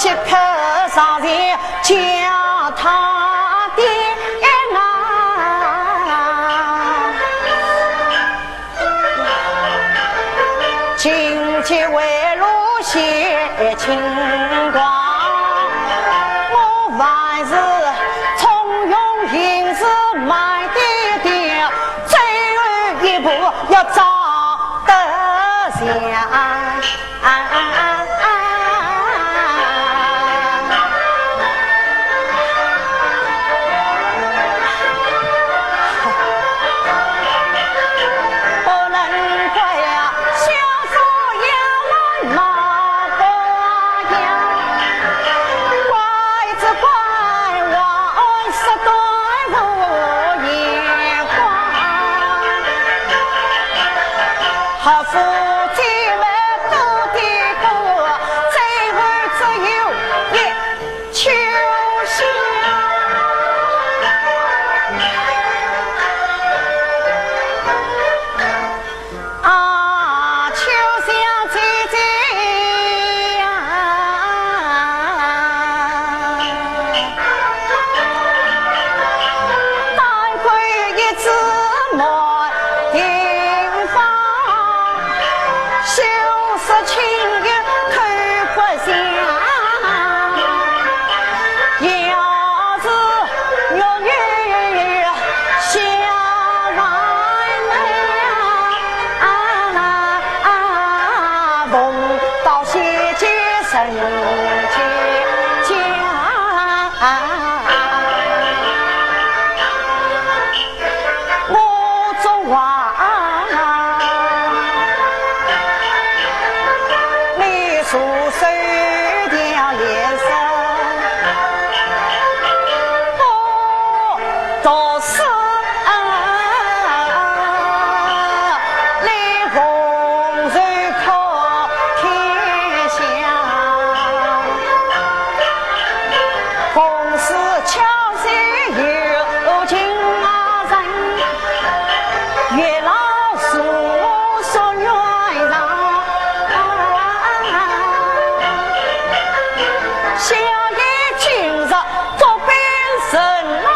即刻上前叫他爹啊。紧急回路写情光，我还是从容行事慢点点，最后一步要找得着。 合府姐妹多得多，最后只有一秋香。啊，秋香姐姐呀，当归一枝 地方，休说亲友口不祥。要是月月下来啊，逢到谢节人家。 我祝话，你说手条连声，我读书啊，你红袖靠天下。 红丝桥上有情人，月老诉说鸳鸯。小爷今日作兵人啊，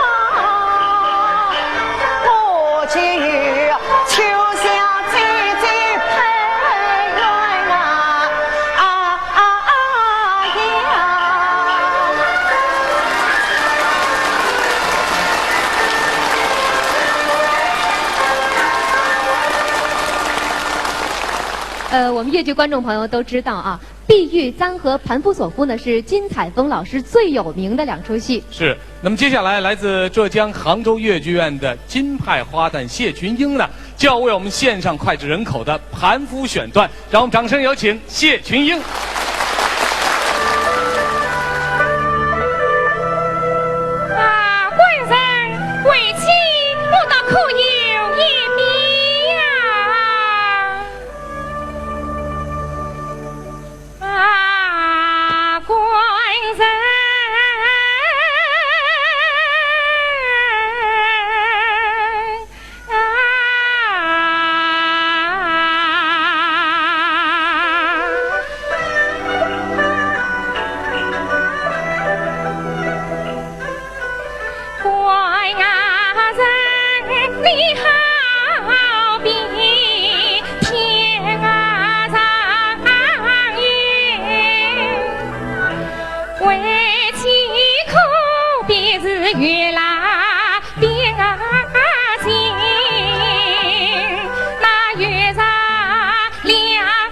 我就 秋香姐姐配鸳鸯啊，啊，啊呀。呃，我们越剧观众朋友都知道啊，《碧玉簪》和《盘夫索夫》呢是金采风老师最有名的两出戏。是，那么接下来来自浙江杭州越剧院的金派花旦谢群英呢， 就要为我们献上脍炙人口的《盘夫》选段，让我们掌声有请谢群英。啊，官人，为妻我倒可有一比呀。 啊，官人，啊，官人，你好比 天涯上云，为妻可比是月浪边行。那月上亮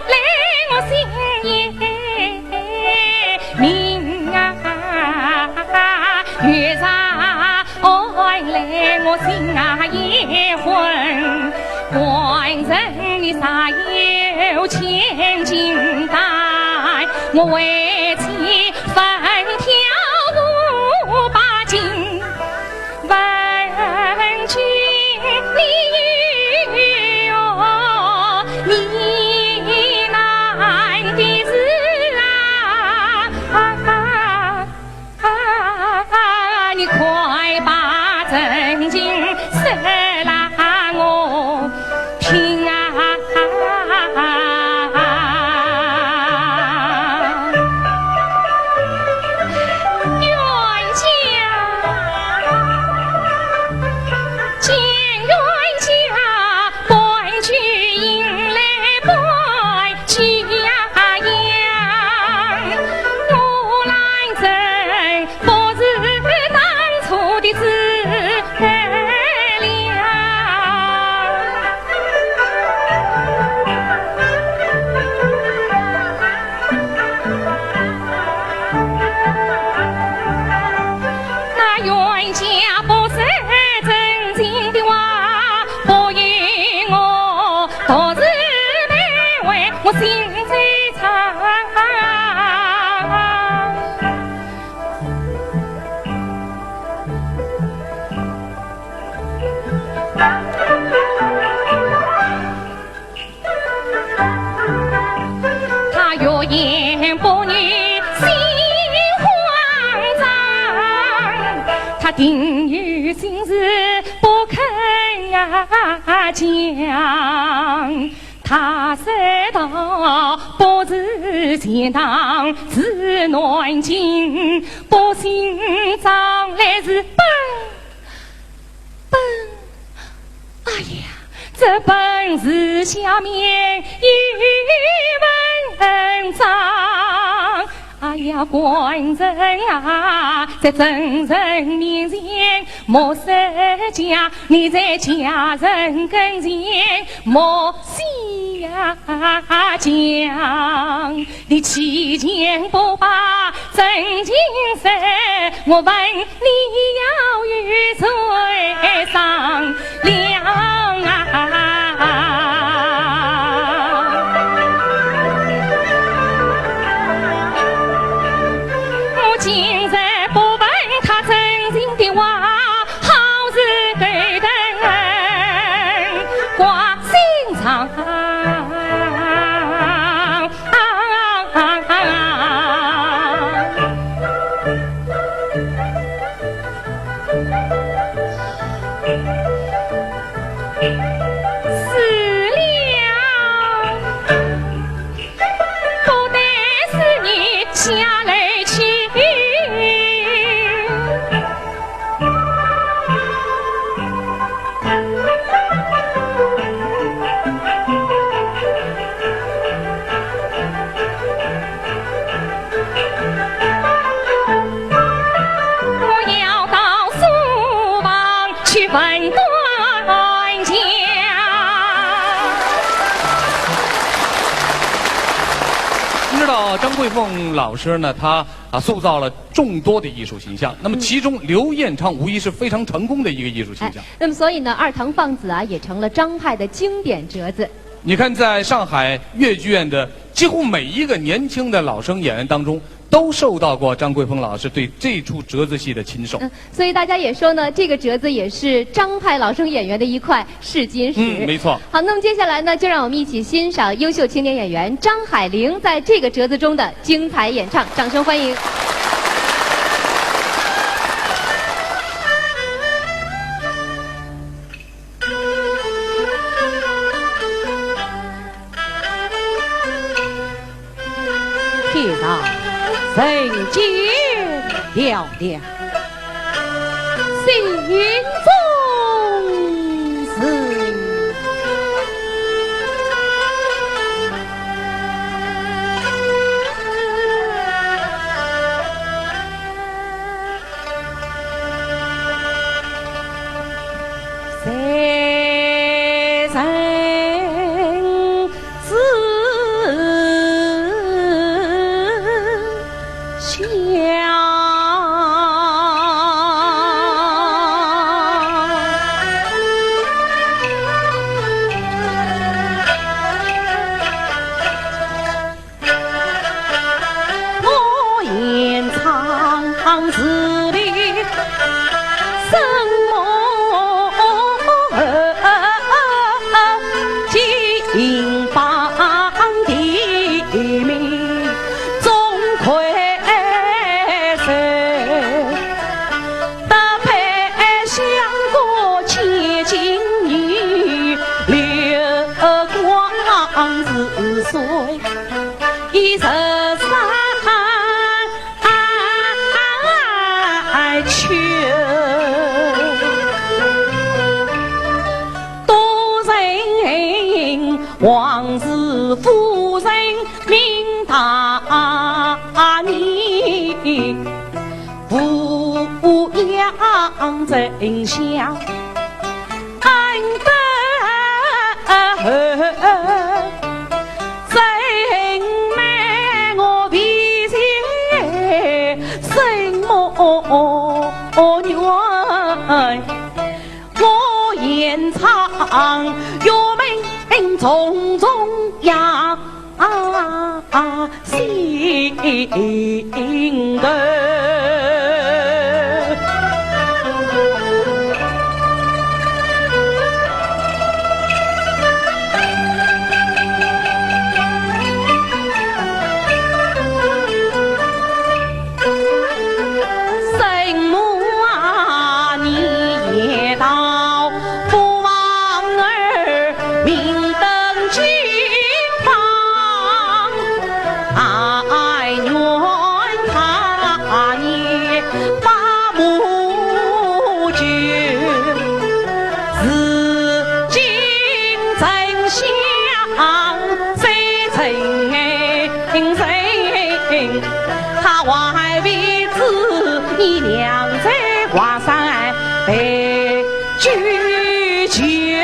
来我心也明啊，月上 爱来我心啊也昏，官人你啥有千金担，我为妻分挑五百斤，问君你有呢喃的事啊。 啊，你快把真情说来我听啊。定有心事不肯啊讲，他说道不是钱塘是南京，不姓张来是本，本。 哎呀，这本是下面一文章。哎呀，官人啊，在众人面前莫说假，你在家人跟前莫瞎讲。 你欺骗不把真情说，我问你要与谁商量啊？我今日不问他真情的话，好事都等挂心上。 死了，不得是你下来去。 我要到书房去问断讲。您知道张桂凤老师呢，她啊塑造了众多的艺术形象，那么其中刘晏畅无疑是非常成功的一个艺术形象。哎，那么所以呢，二堂放子啊也成了张派的经典折子。 你看，在上海越剧院的几乎每一个年轻的老生演员当中，都受到过张桂凤老师对这出折子戏的亲授。嗯，所以大家也说呢，这个折子也是张派老生演员的一块试金石。嗯，没错。好，那么接下来呢，就让我们一起欣赏优秀青年演员张海玲在这个折子中的精彩演唱，掌声欢迎。 天上人间嘹亮，心中事。八马军，如今丞相谁称谁？他还未知，你两者华山被拒绝。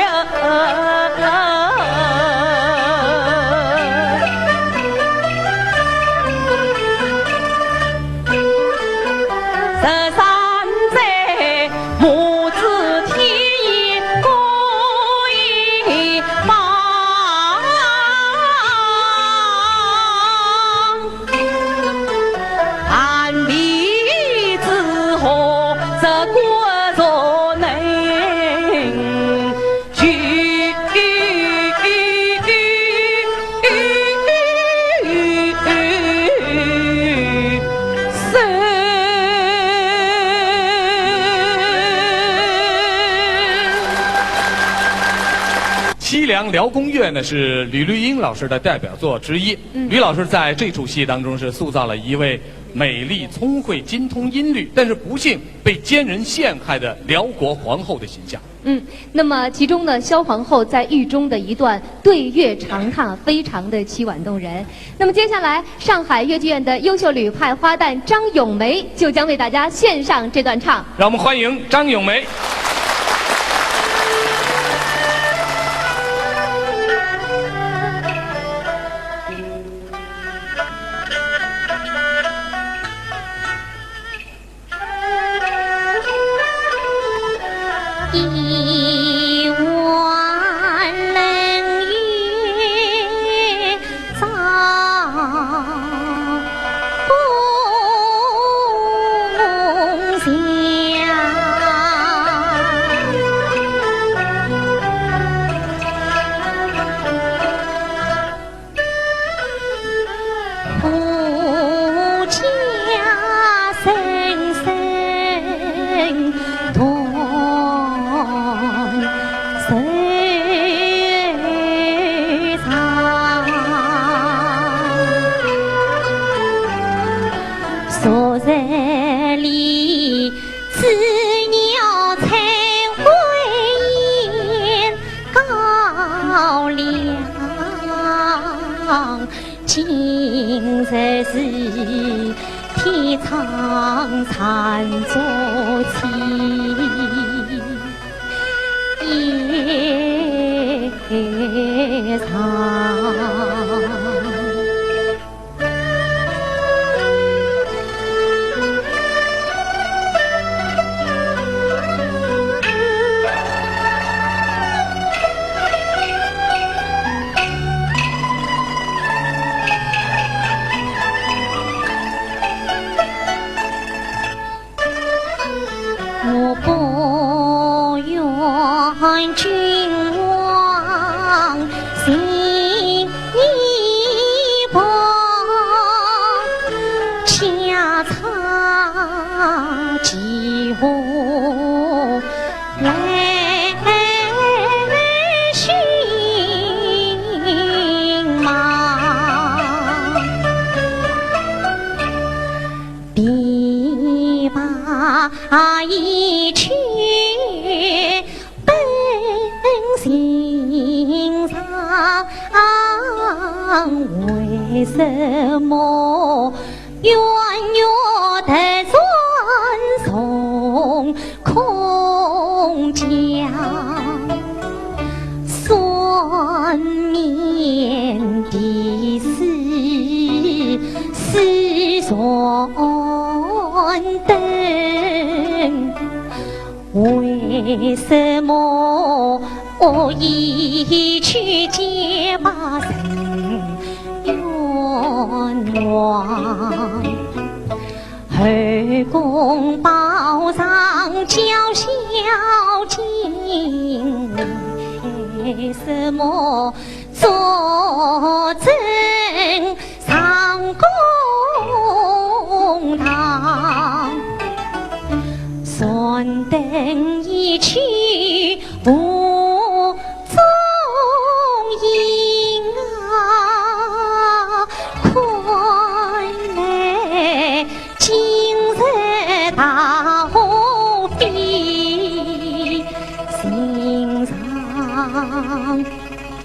十三载，母子天意各一方。含悲之河，这国若能去 《西凉辽宫乐》呢，是吕绿英老师的代表作之一。嗯。吕老师在这出戏当中是塑造了一位美丽、聪慧、精通音律，但是不幸被奸人陷害的辽国皇后的形象。 嗯，那么其中呢，萧皇后在狱中的一段对月长叹，非常的凄婉动人。那么接下来，上海越剧院的优秀吕派花旦张咏梅就将为大家献上这段唱。让我们欢迎张咏梅。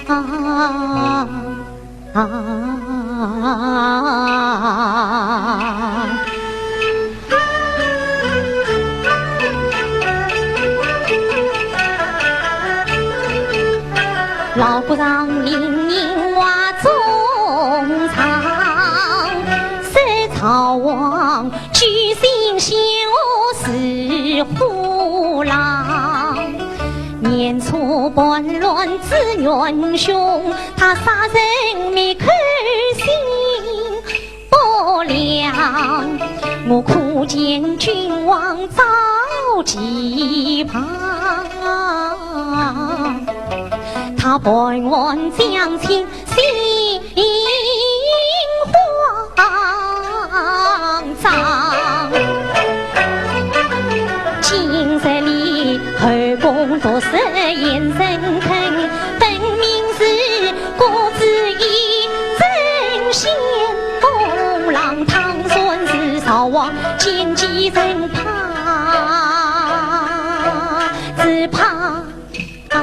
啊啊啊！老和尚命人画中场，谁造王 居心笑似虎狼，年初叛乱紫元凶，他杀人灭口心不良。我可见君王遭际旁，他办案将清 心慌张。今日里后宫毒死奸臣，分明是郭子仪争先锋浪，倘然是曹王奸计人怕，只怕 啊！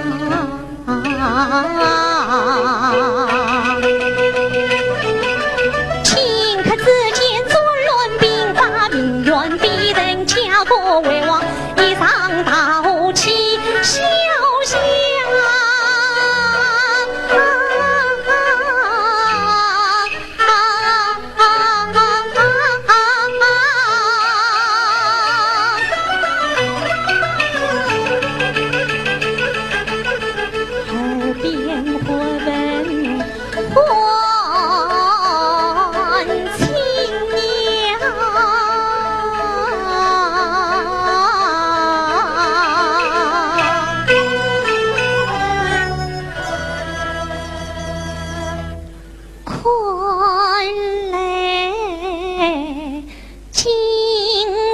顷刻之间，作乱兵发，命运被人家国为王，一场大火气，潇湘。耳边忽闻唤亲娘。 看来今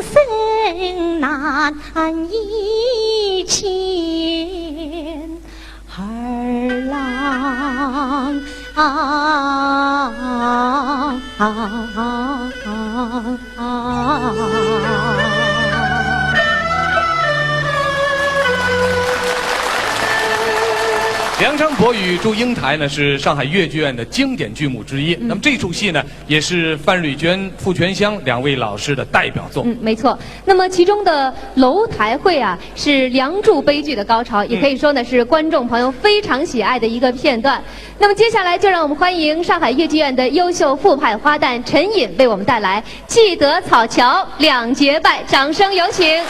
生难以见儿郎啊！ 梁山伯与祝英台呢，是上海越剧院的经典剧目之一。嗯。那么这出戏呢，也是范瑞娟、傅泉香两位老师的代表作。嗯，没错。那么其中的楼台会啊，是梁祝悲剧的高潮，也可以说呢，嗯，是观众朋友非常喜爱的一个片段。那么接下来就让我们欢迎上海越剧院的优秀傅派花旦陈隐为我们带来 《寄得草桥》两绝拜，掌声有请。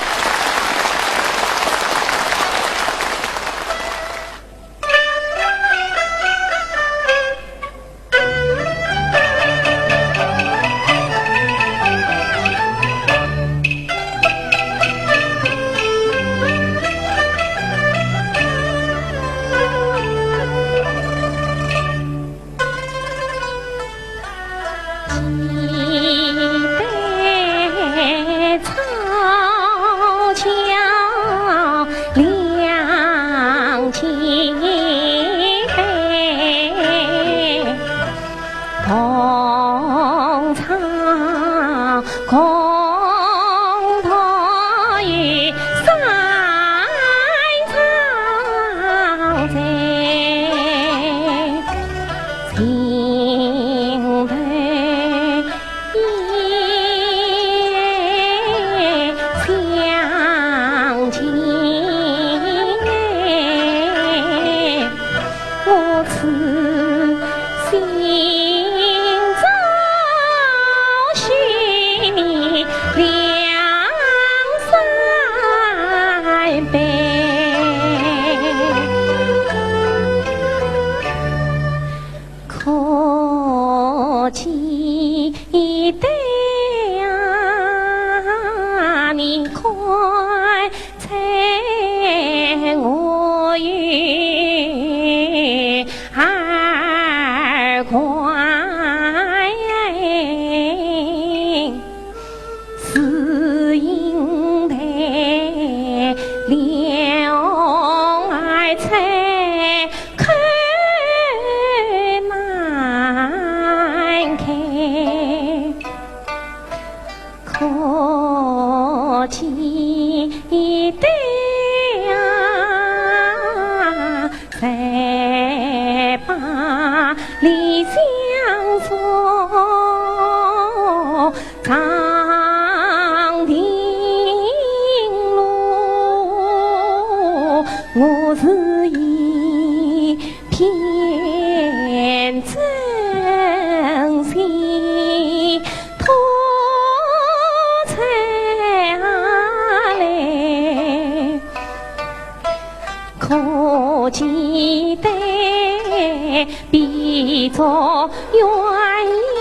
比作鸳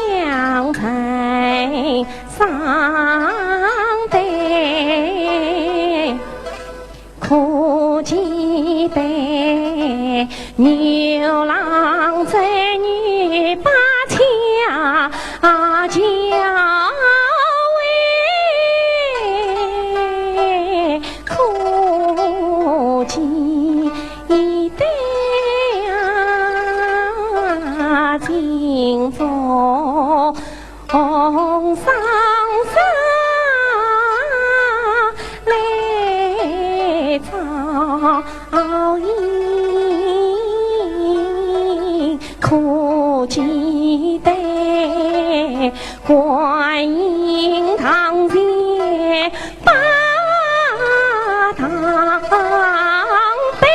鸯在上对，可期待牛郎织女把佳佳回。 可期待啊，今朝红双双来照应，可期待。 观音堂前把堂杯，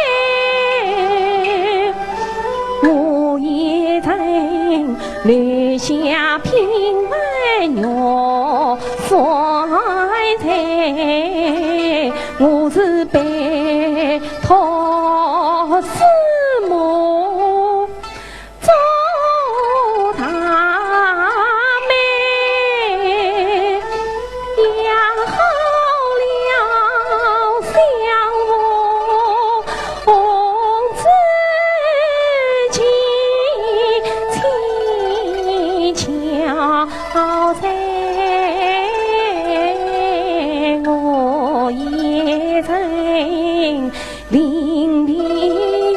我也曾留下品味玉山水，我是拜托师母 做大媒，养好了相府红子姐，恰巧在我也曾 临别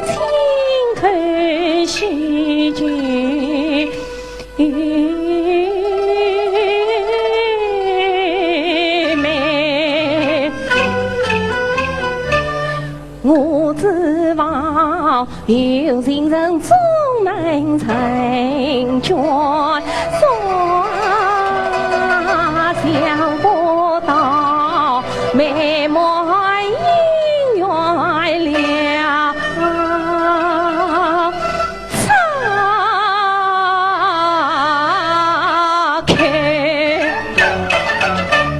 亲口许句媒。我指望有情人总能成眷，所想不到美满姻缘了。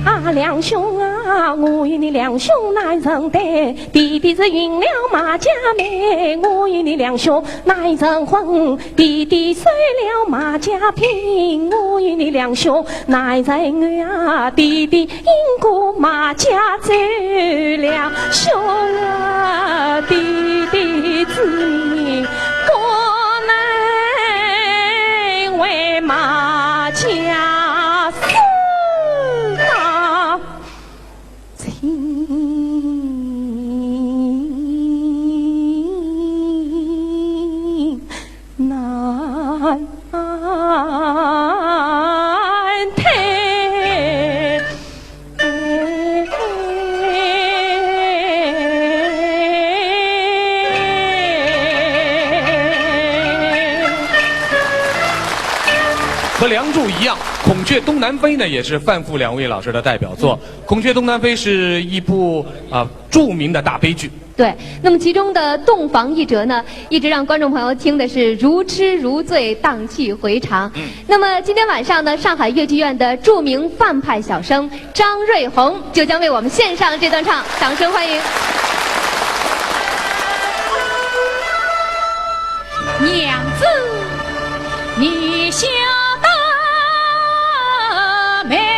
啊，两兄啊，我与你两兄难成对，弟弟是寻了马家妹，我与你两兄难成婚，弟弟受了马家聘，我与你两兄难成爱啊，弟弟 因故马家走了，兄弟的子民，可能为马家死到情难退。 和《梁祝》一样，《孔雀东南飞》呢，也是范复两位老师的代表作。《孔雀东南飞》是一部，啊，著名的大悲剧。对，那么其中的洞房一折呢，一直让观众朋友听的是如痴如醉，荡气回肠。嗯。那么今天晚上呢，上海越剧院的著名范派小生 张瑞红就将为我们献上这段唱，掌声欢迎。娘子，你晓得没？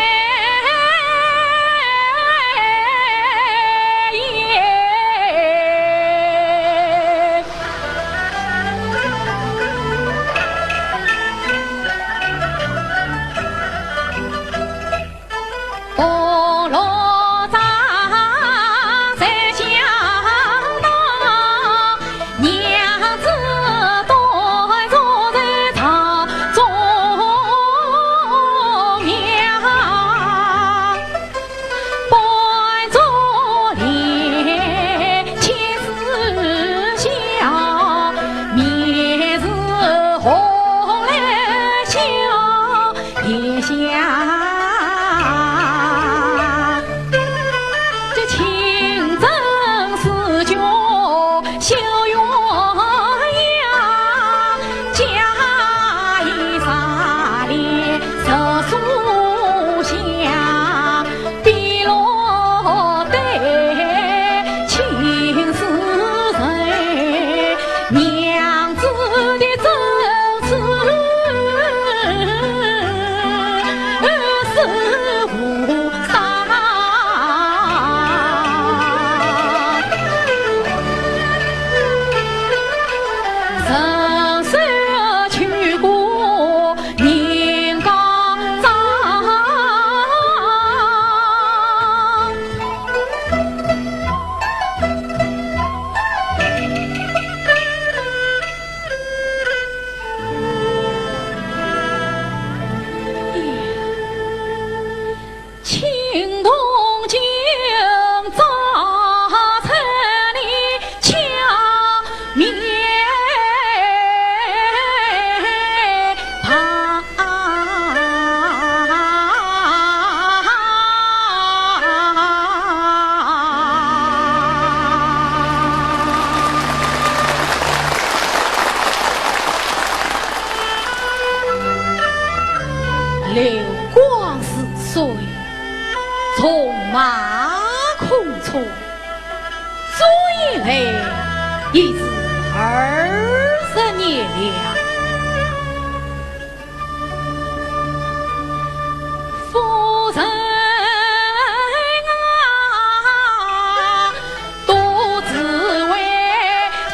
纵马空出，这一来已是二十年了。夫人啊， 独自为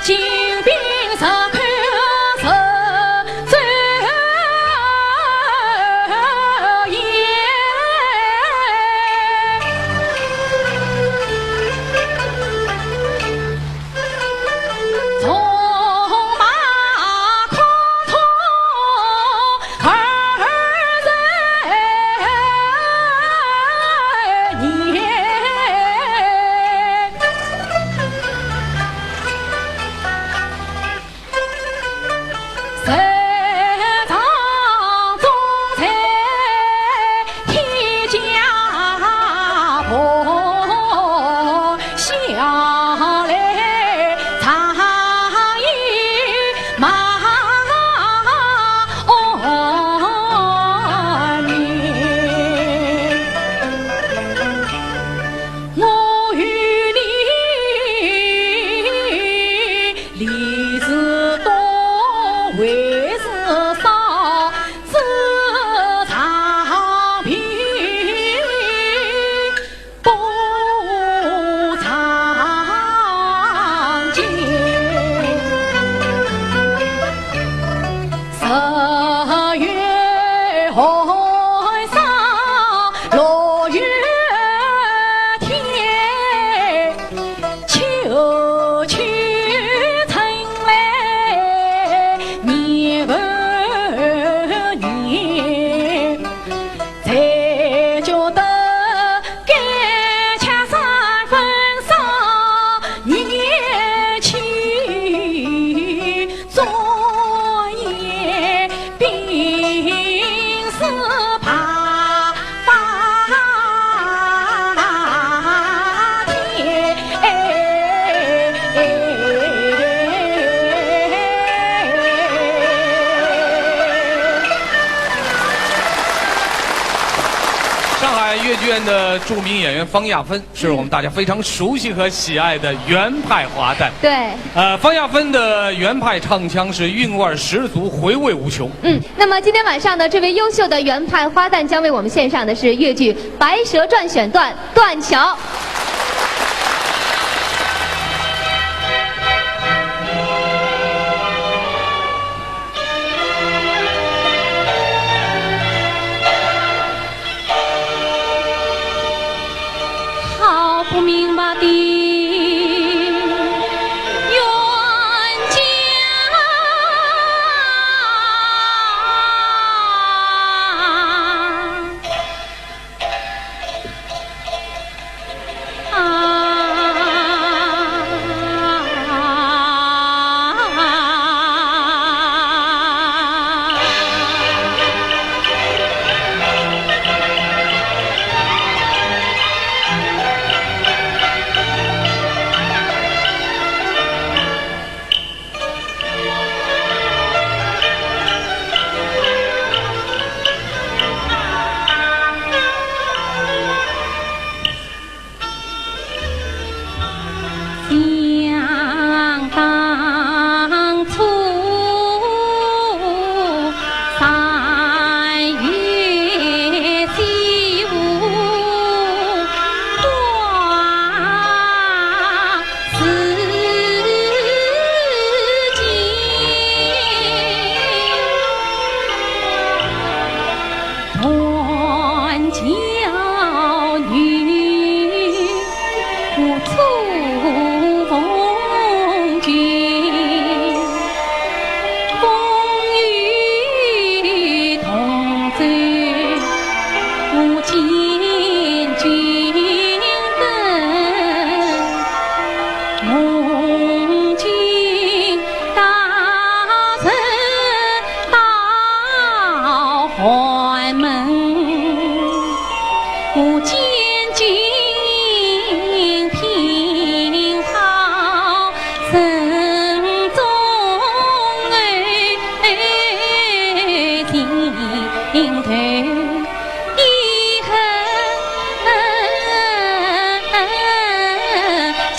金瓶石口十周年。纵马空出二十年。 上海越剧院的著名演员方亚芬是我们大家非常熟悉和喜爱的原派花旦。对。呃，方亚芬的原派唱腔是韵味十足，回味无穷。嗯，那么今天晚上呢，这位优秀的原派花旦将为我们献上的是越剧《白蛇传》选段《断桥》。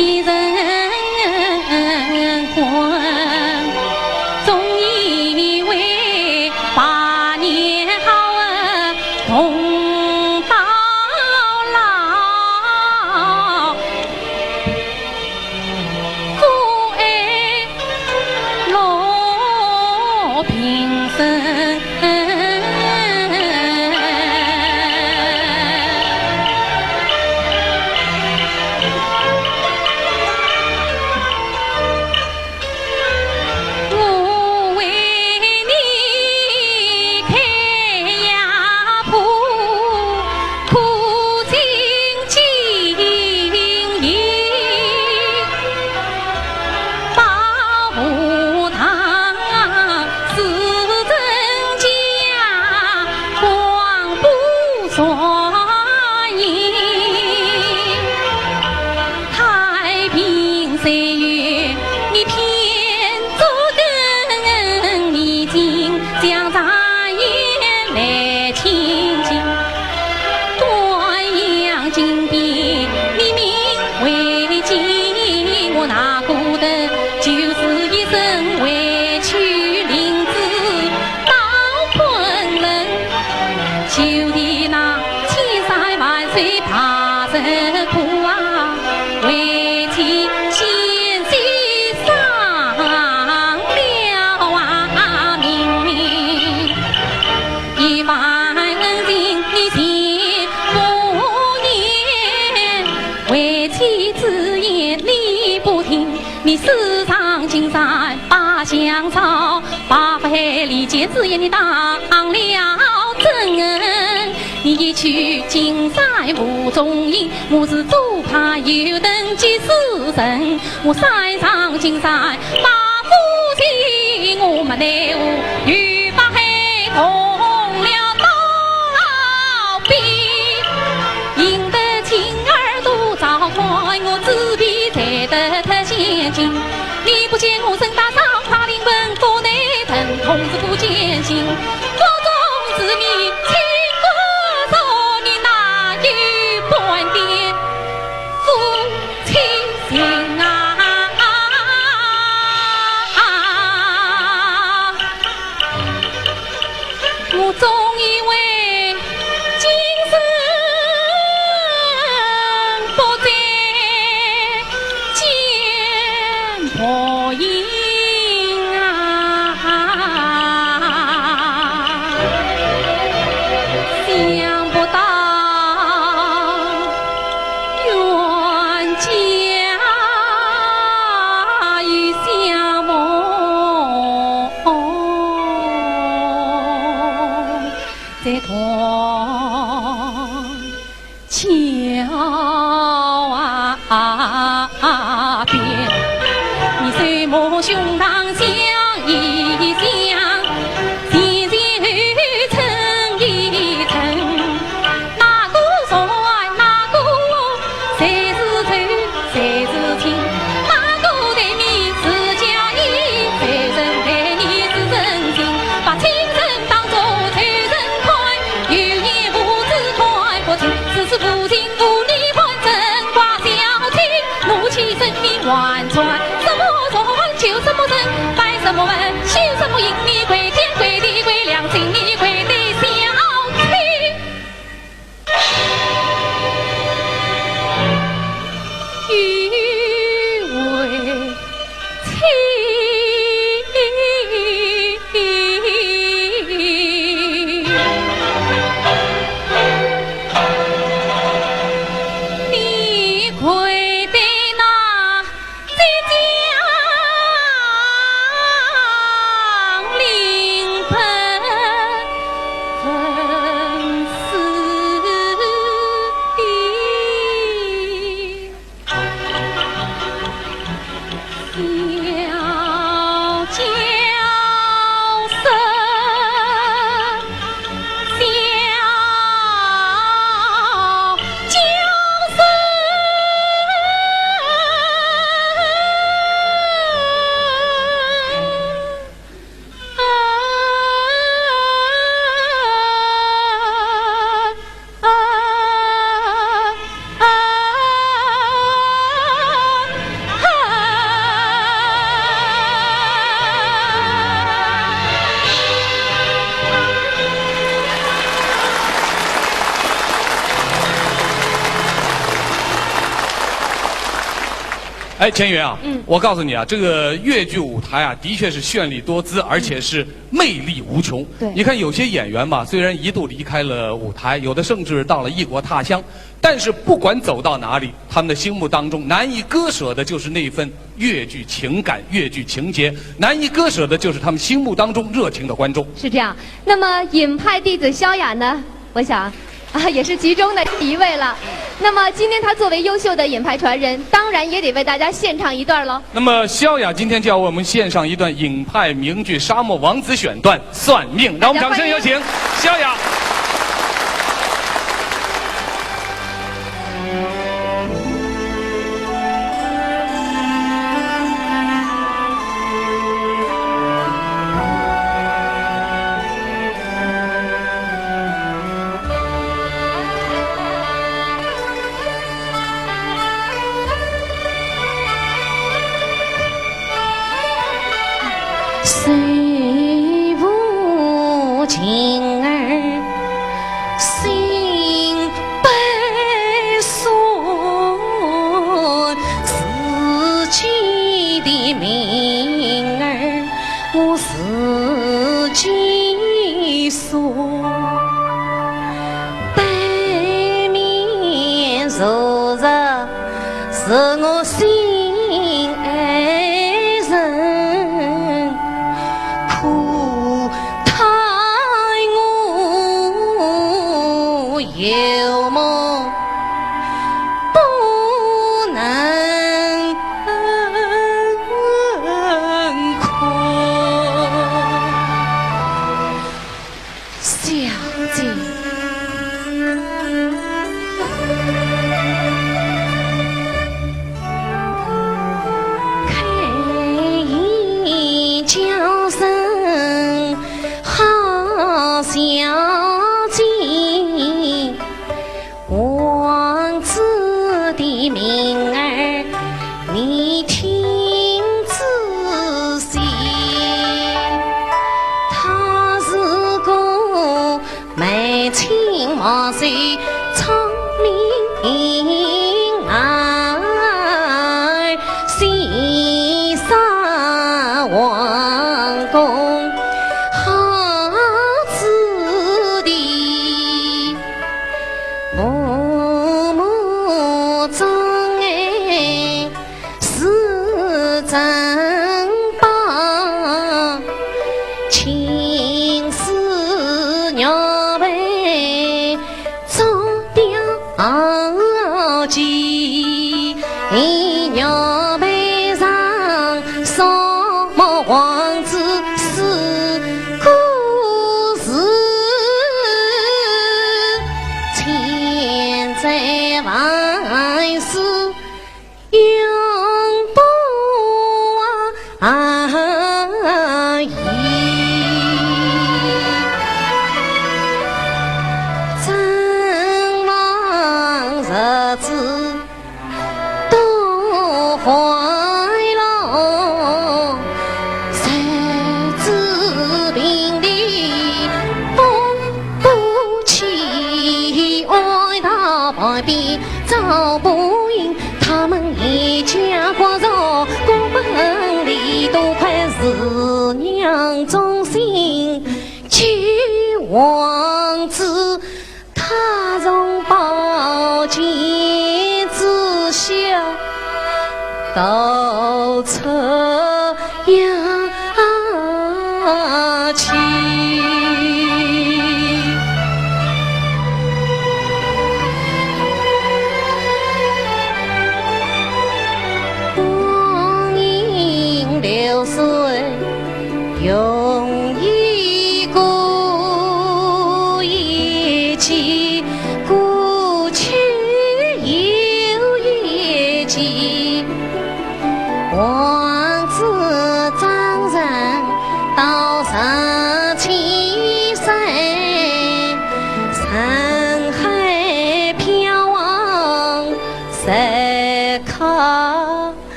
人欢，总以为百年好同到老。 故而乐平生。我为你开药铺，苦尽经营。 保和堂是真假，广布传言。太平岁月，你偏做更，你竟将谗言来亲近。 端阳金匾，你名为金，我哪顾得，就是一生回去领旨到昆仑。就地那千山万水大石窟啊，为妻险些丧了啊命。 一番恩情你全不念，为妻之言你不听，你私藏金山把香草，把不海里见之言你当了真。你一去金山无踪影，我是做派有登记世人。 我山上金山把夫妻，我们奈何与北海同了刀兵。赢得金耳朵照款，我纸皮才得脱千金。你不见我身带伤疤，临盆不耐疼痛，是不见心。腹中之命，清官说你哪有半点 夫妻情啊。我总以为今生不再见破影啊，想不到 冤家与相逢在断桥边。你睡目胸膛想一想，前前后后称一称， 哪个说爱，哪个谁是仇，谁是亲？哪个对你是假意，谁人对你是真心？把青春当作仇人看，有眼无珠看不清。只是无情无义换人挂小青，怒气生命万转，什么人就什么人。哎，钱云啊，嗯。我告诉你啊，这个越剧舞台啊，的确是绚丽多姿，而且是魅力无穷。对。你看有些演员吧，虽然一度离开了舞台，有的甚至到了异国他乡，但是不管走到哪里，他们的心目当中难以割舍的就是那份越剧情感、越剧情节，难以割舍的就是他们心目当中热情的观众。是这样。那么尹派弟子萧雅呢？ 我想，啊，也是其中的一位了。那么今天他作为优秀的尹派传人，当然也得为大家献唱一段喽。那么萧雅今天就要为我们献上一段尹派名剧《沙漠王子》选段《算命》，让我们掌声有请萧雅。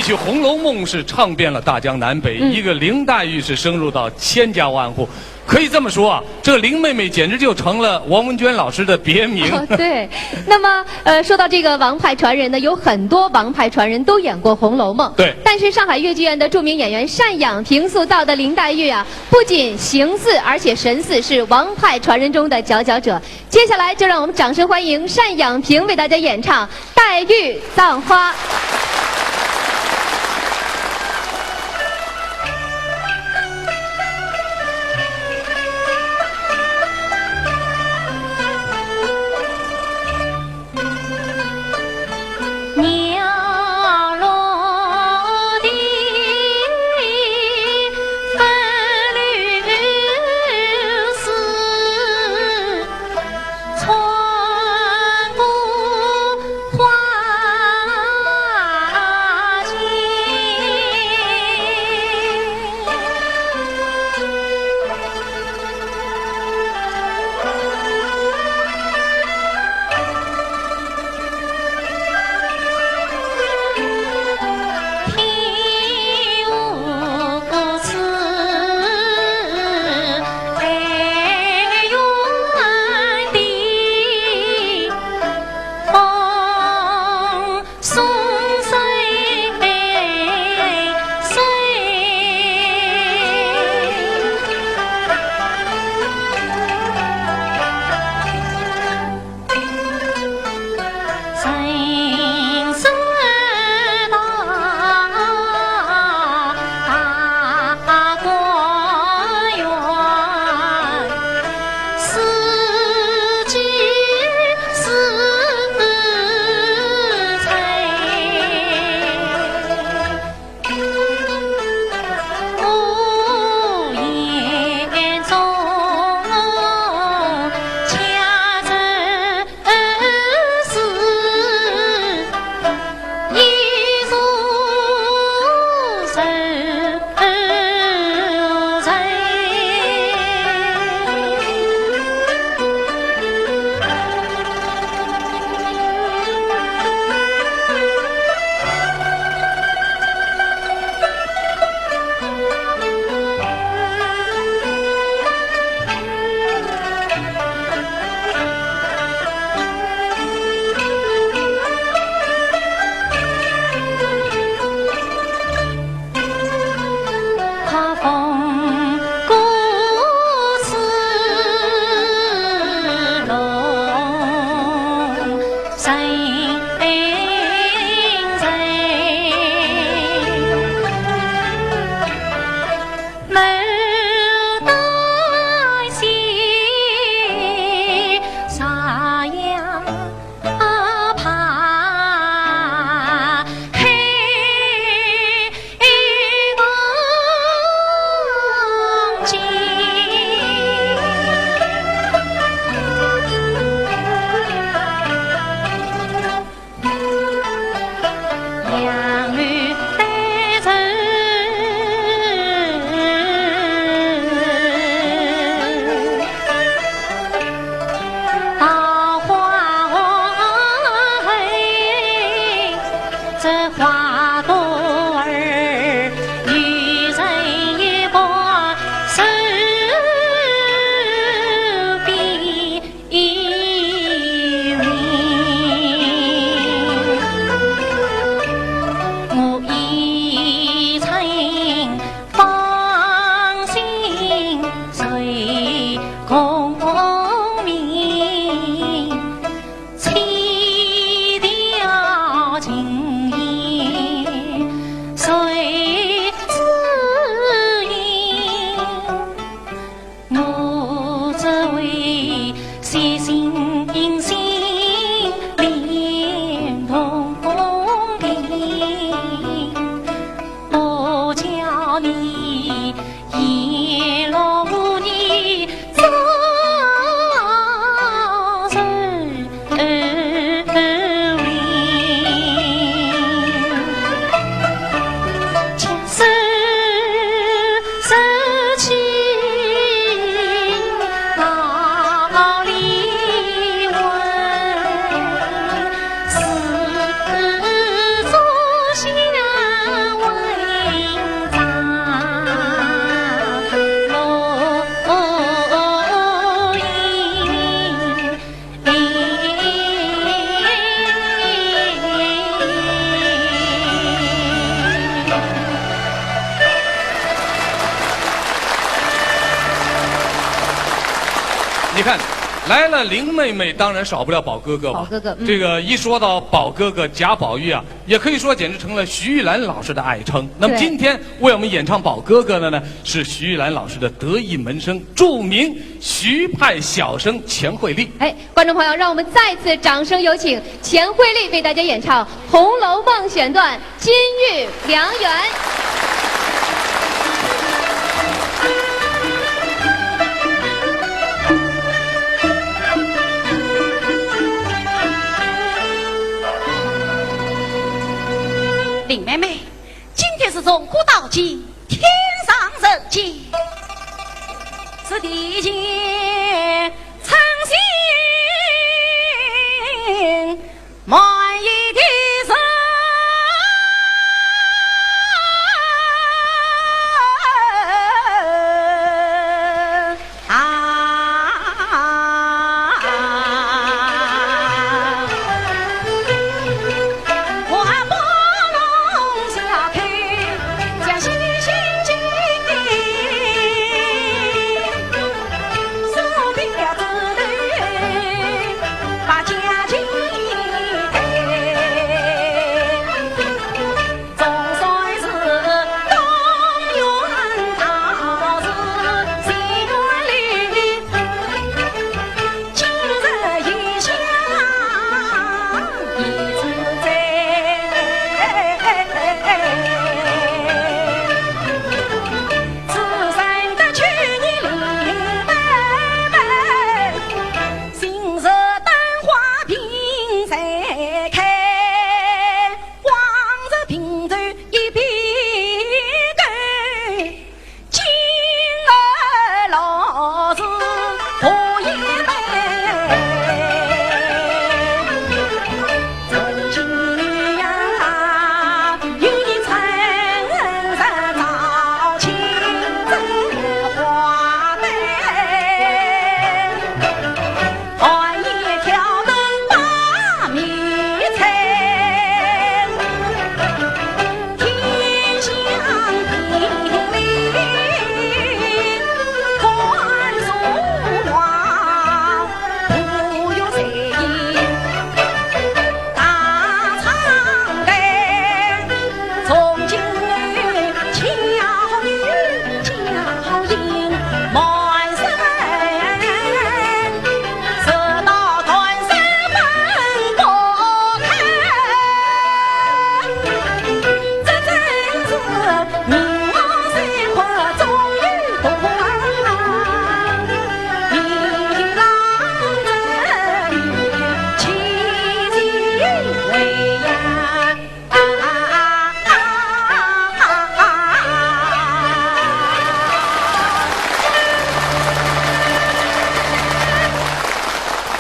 这《红楼梦》是唱遍了大江南北，嗯一个林黛玉是深入到千家万户。可以这么说啊，这林妹妹简直就成了王文娟老师的别名。哦，对。那么，呃，说到这个王派传人呢，有很多王派传人都演过《红楼梦》。对但是上海越剧院的著名演员单养平塑造的林黛玉啊，不仅形似，而且神似，是王派传人中的佼佼者。接下来就让我们掌声欢迎单养平为大家演唱《黛玉葬花》。看，来了林妹妹，当然少不了宝哥哥吧。宝哥哥，嗯。这个一说到宝哥哥贾宝玉啊，也可以说简直成了徐玉兰老师的爱称。那么对。今天为我们演唱宝哥哥的呢，是徐玉兰老师的得意门生，著名徐派小生钱惠丽。哎，观众朋友，让我们再次掌声有请钱惠丽为大家演唱《红楼梦》选段。 金玉良缘。林妹妹，今天是从古到今，天上人间，是地间苍心 满意的人啊。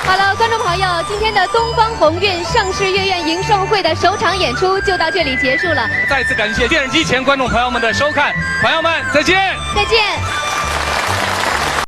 好了，观众朋友，今天的东方红韵盛世月苑迎盛会的首场演出就到这里结束了。再次感谢电视机前观众朋友们的收看，朋友们，再见。再见。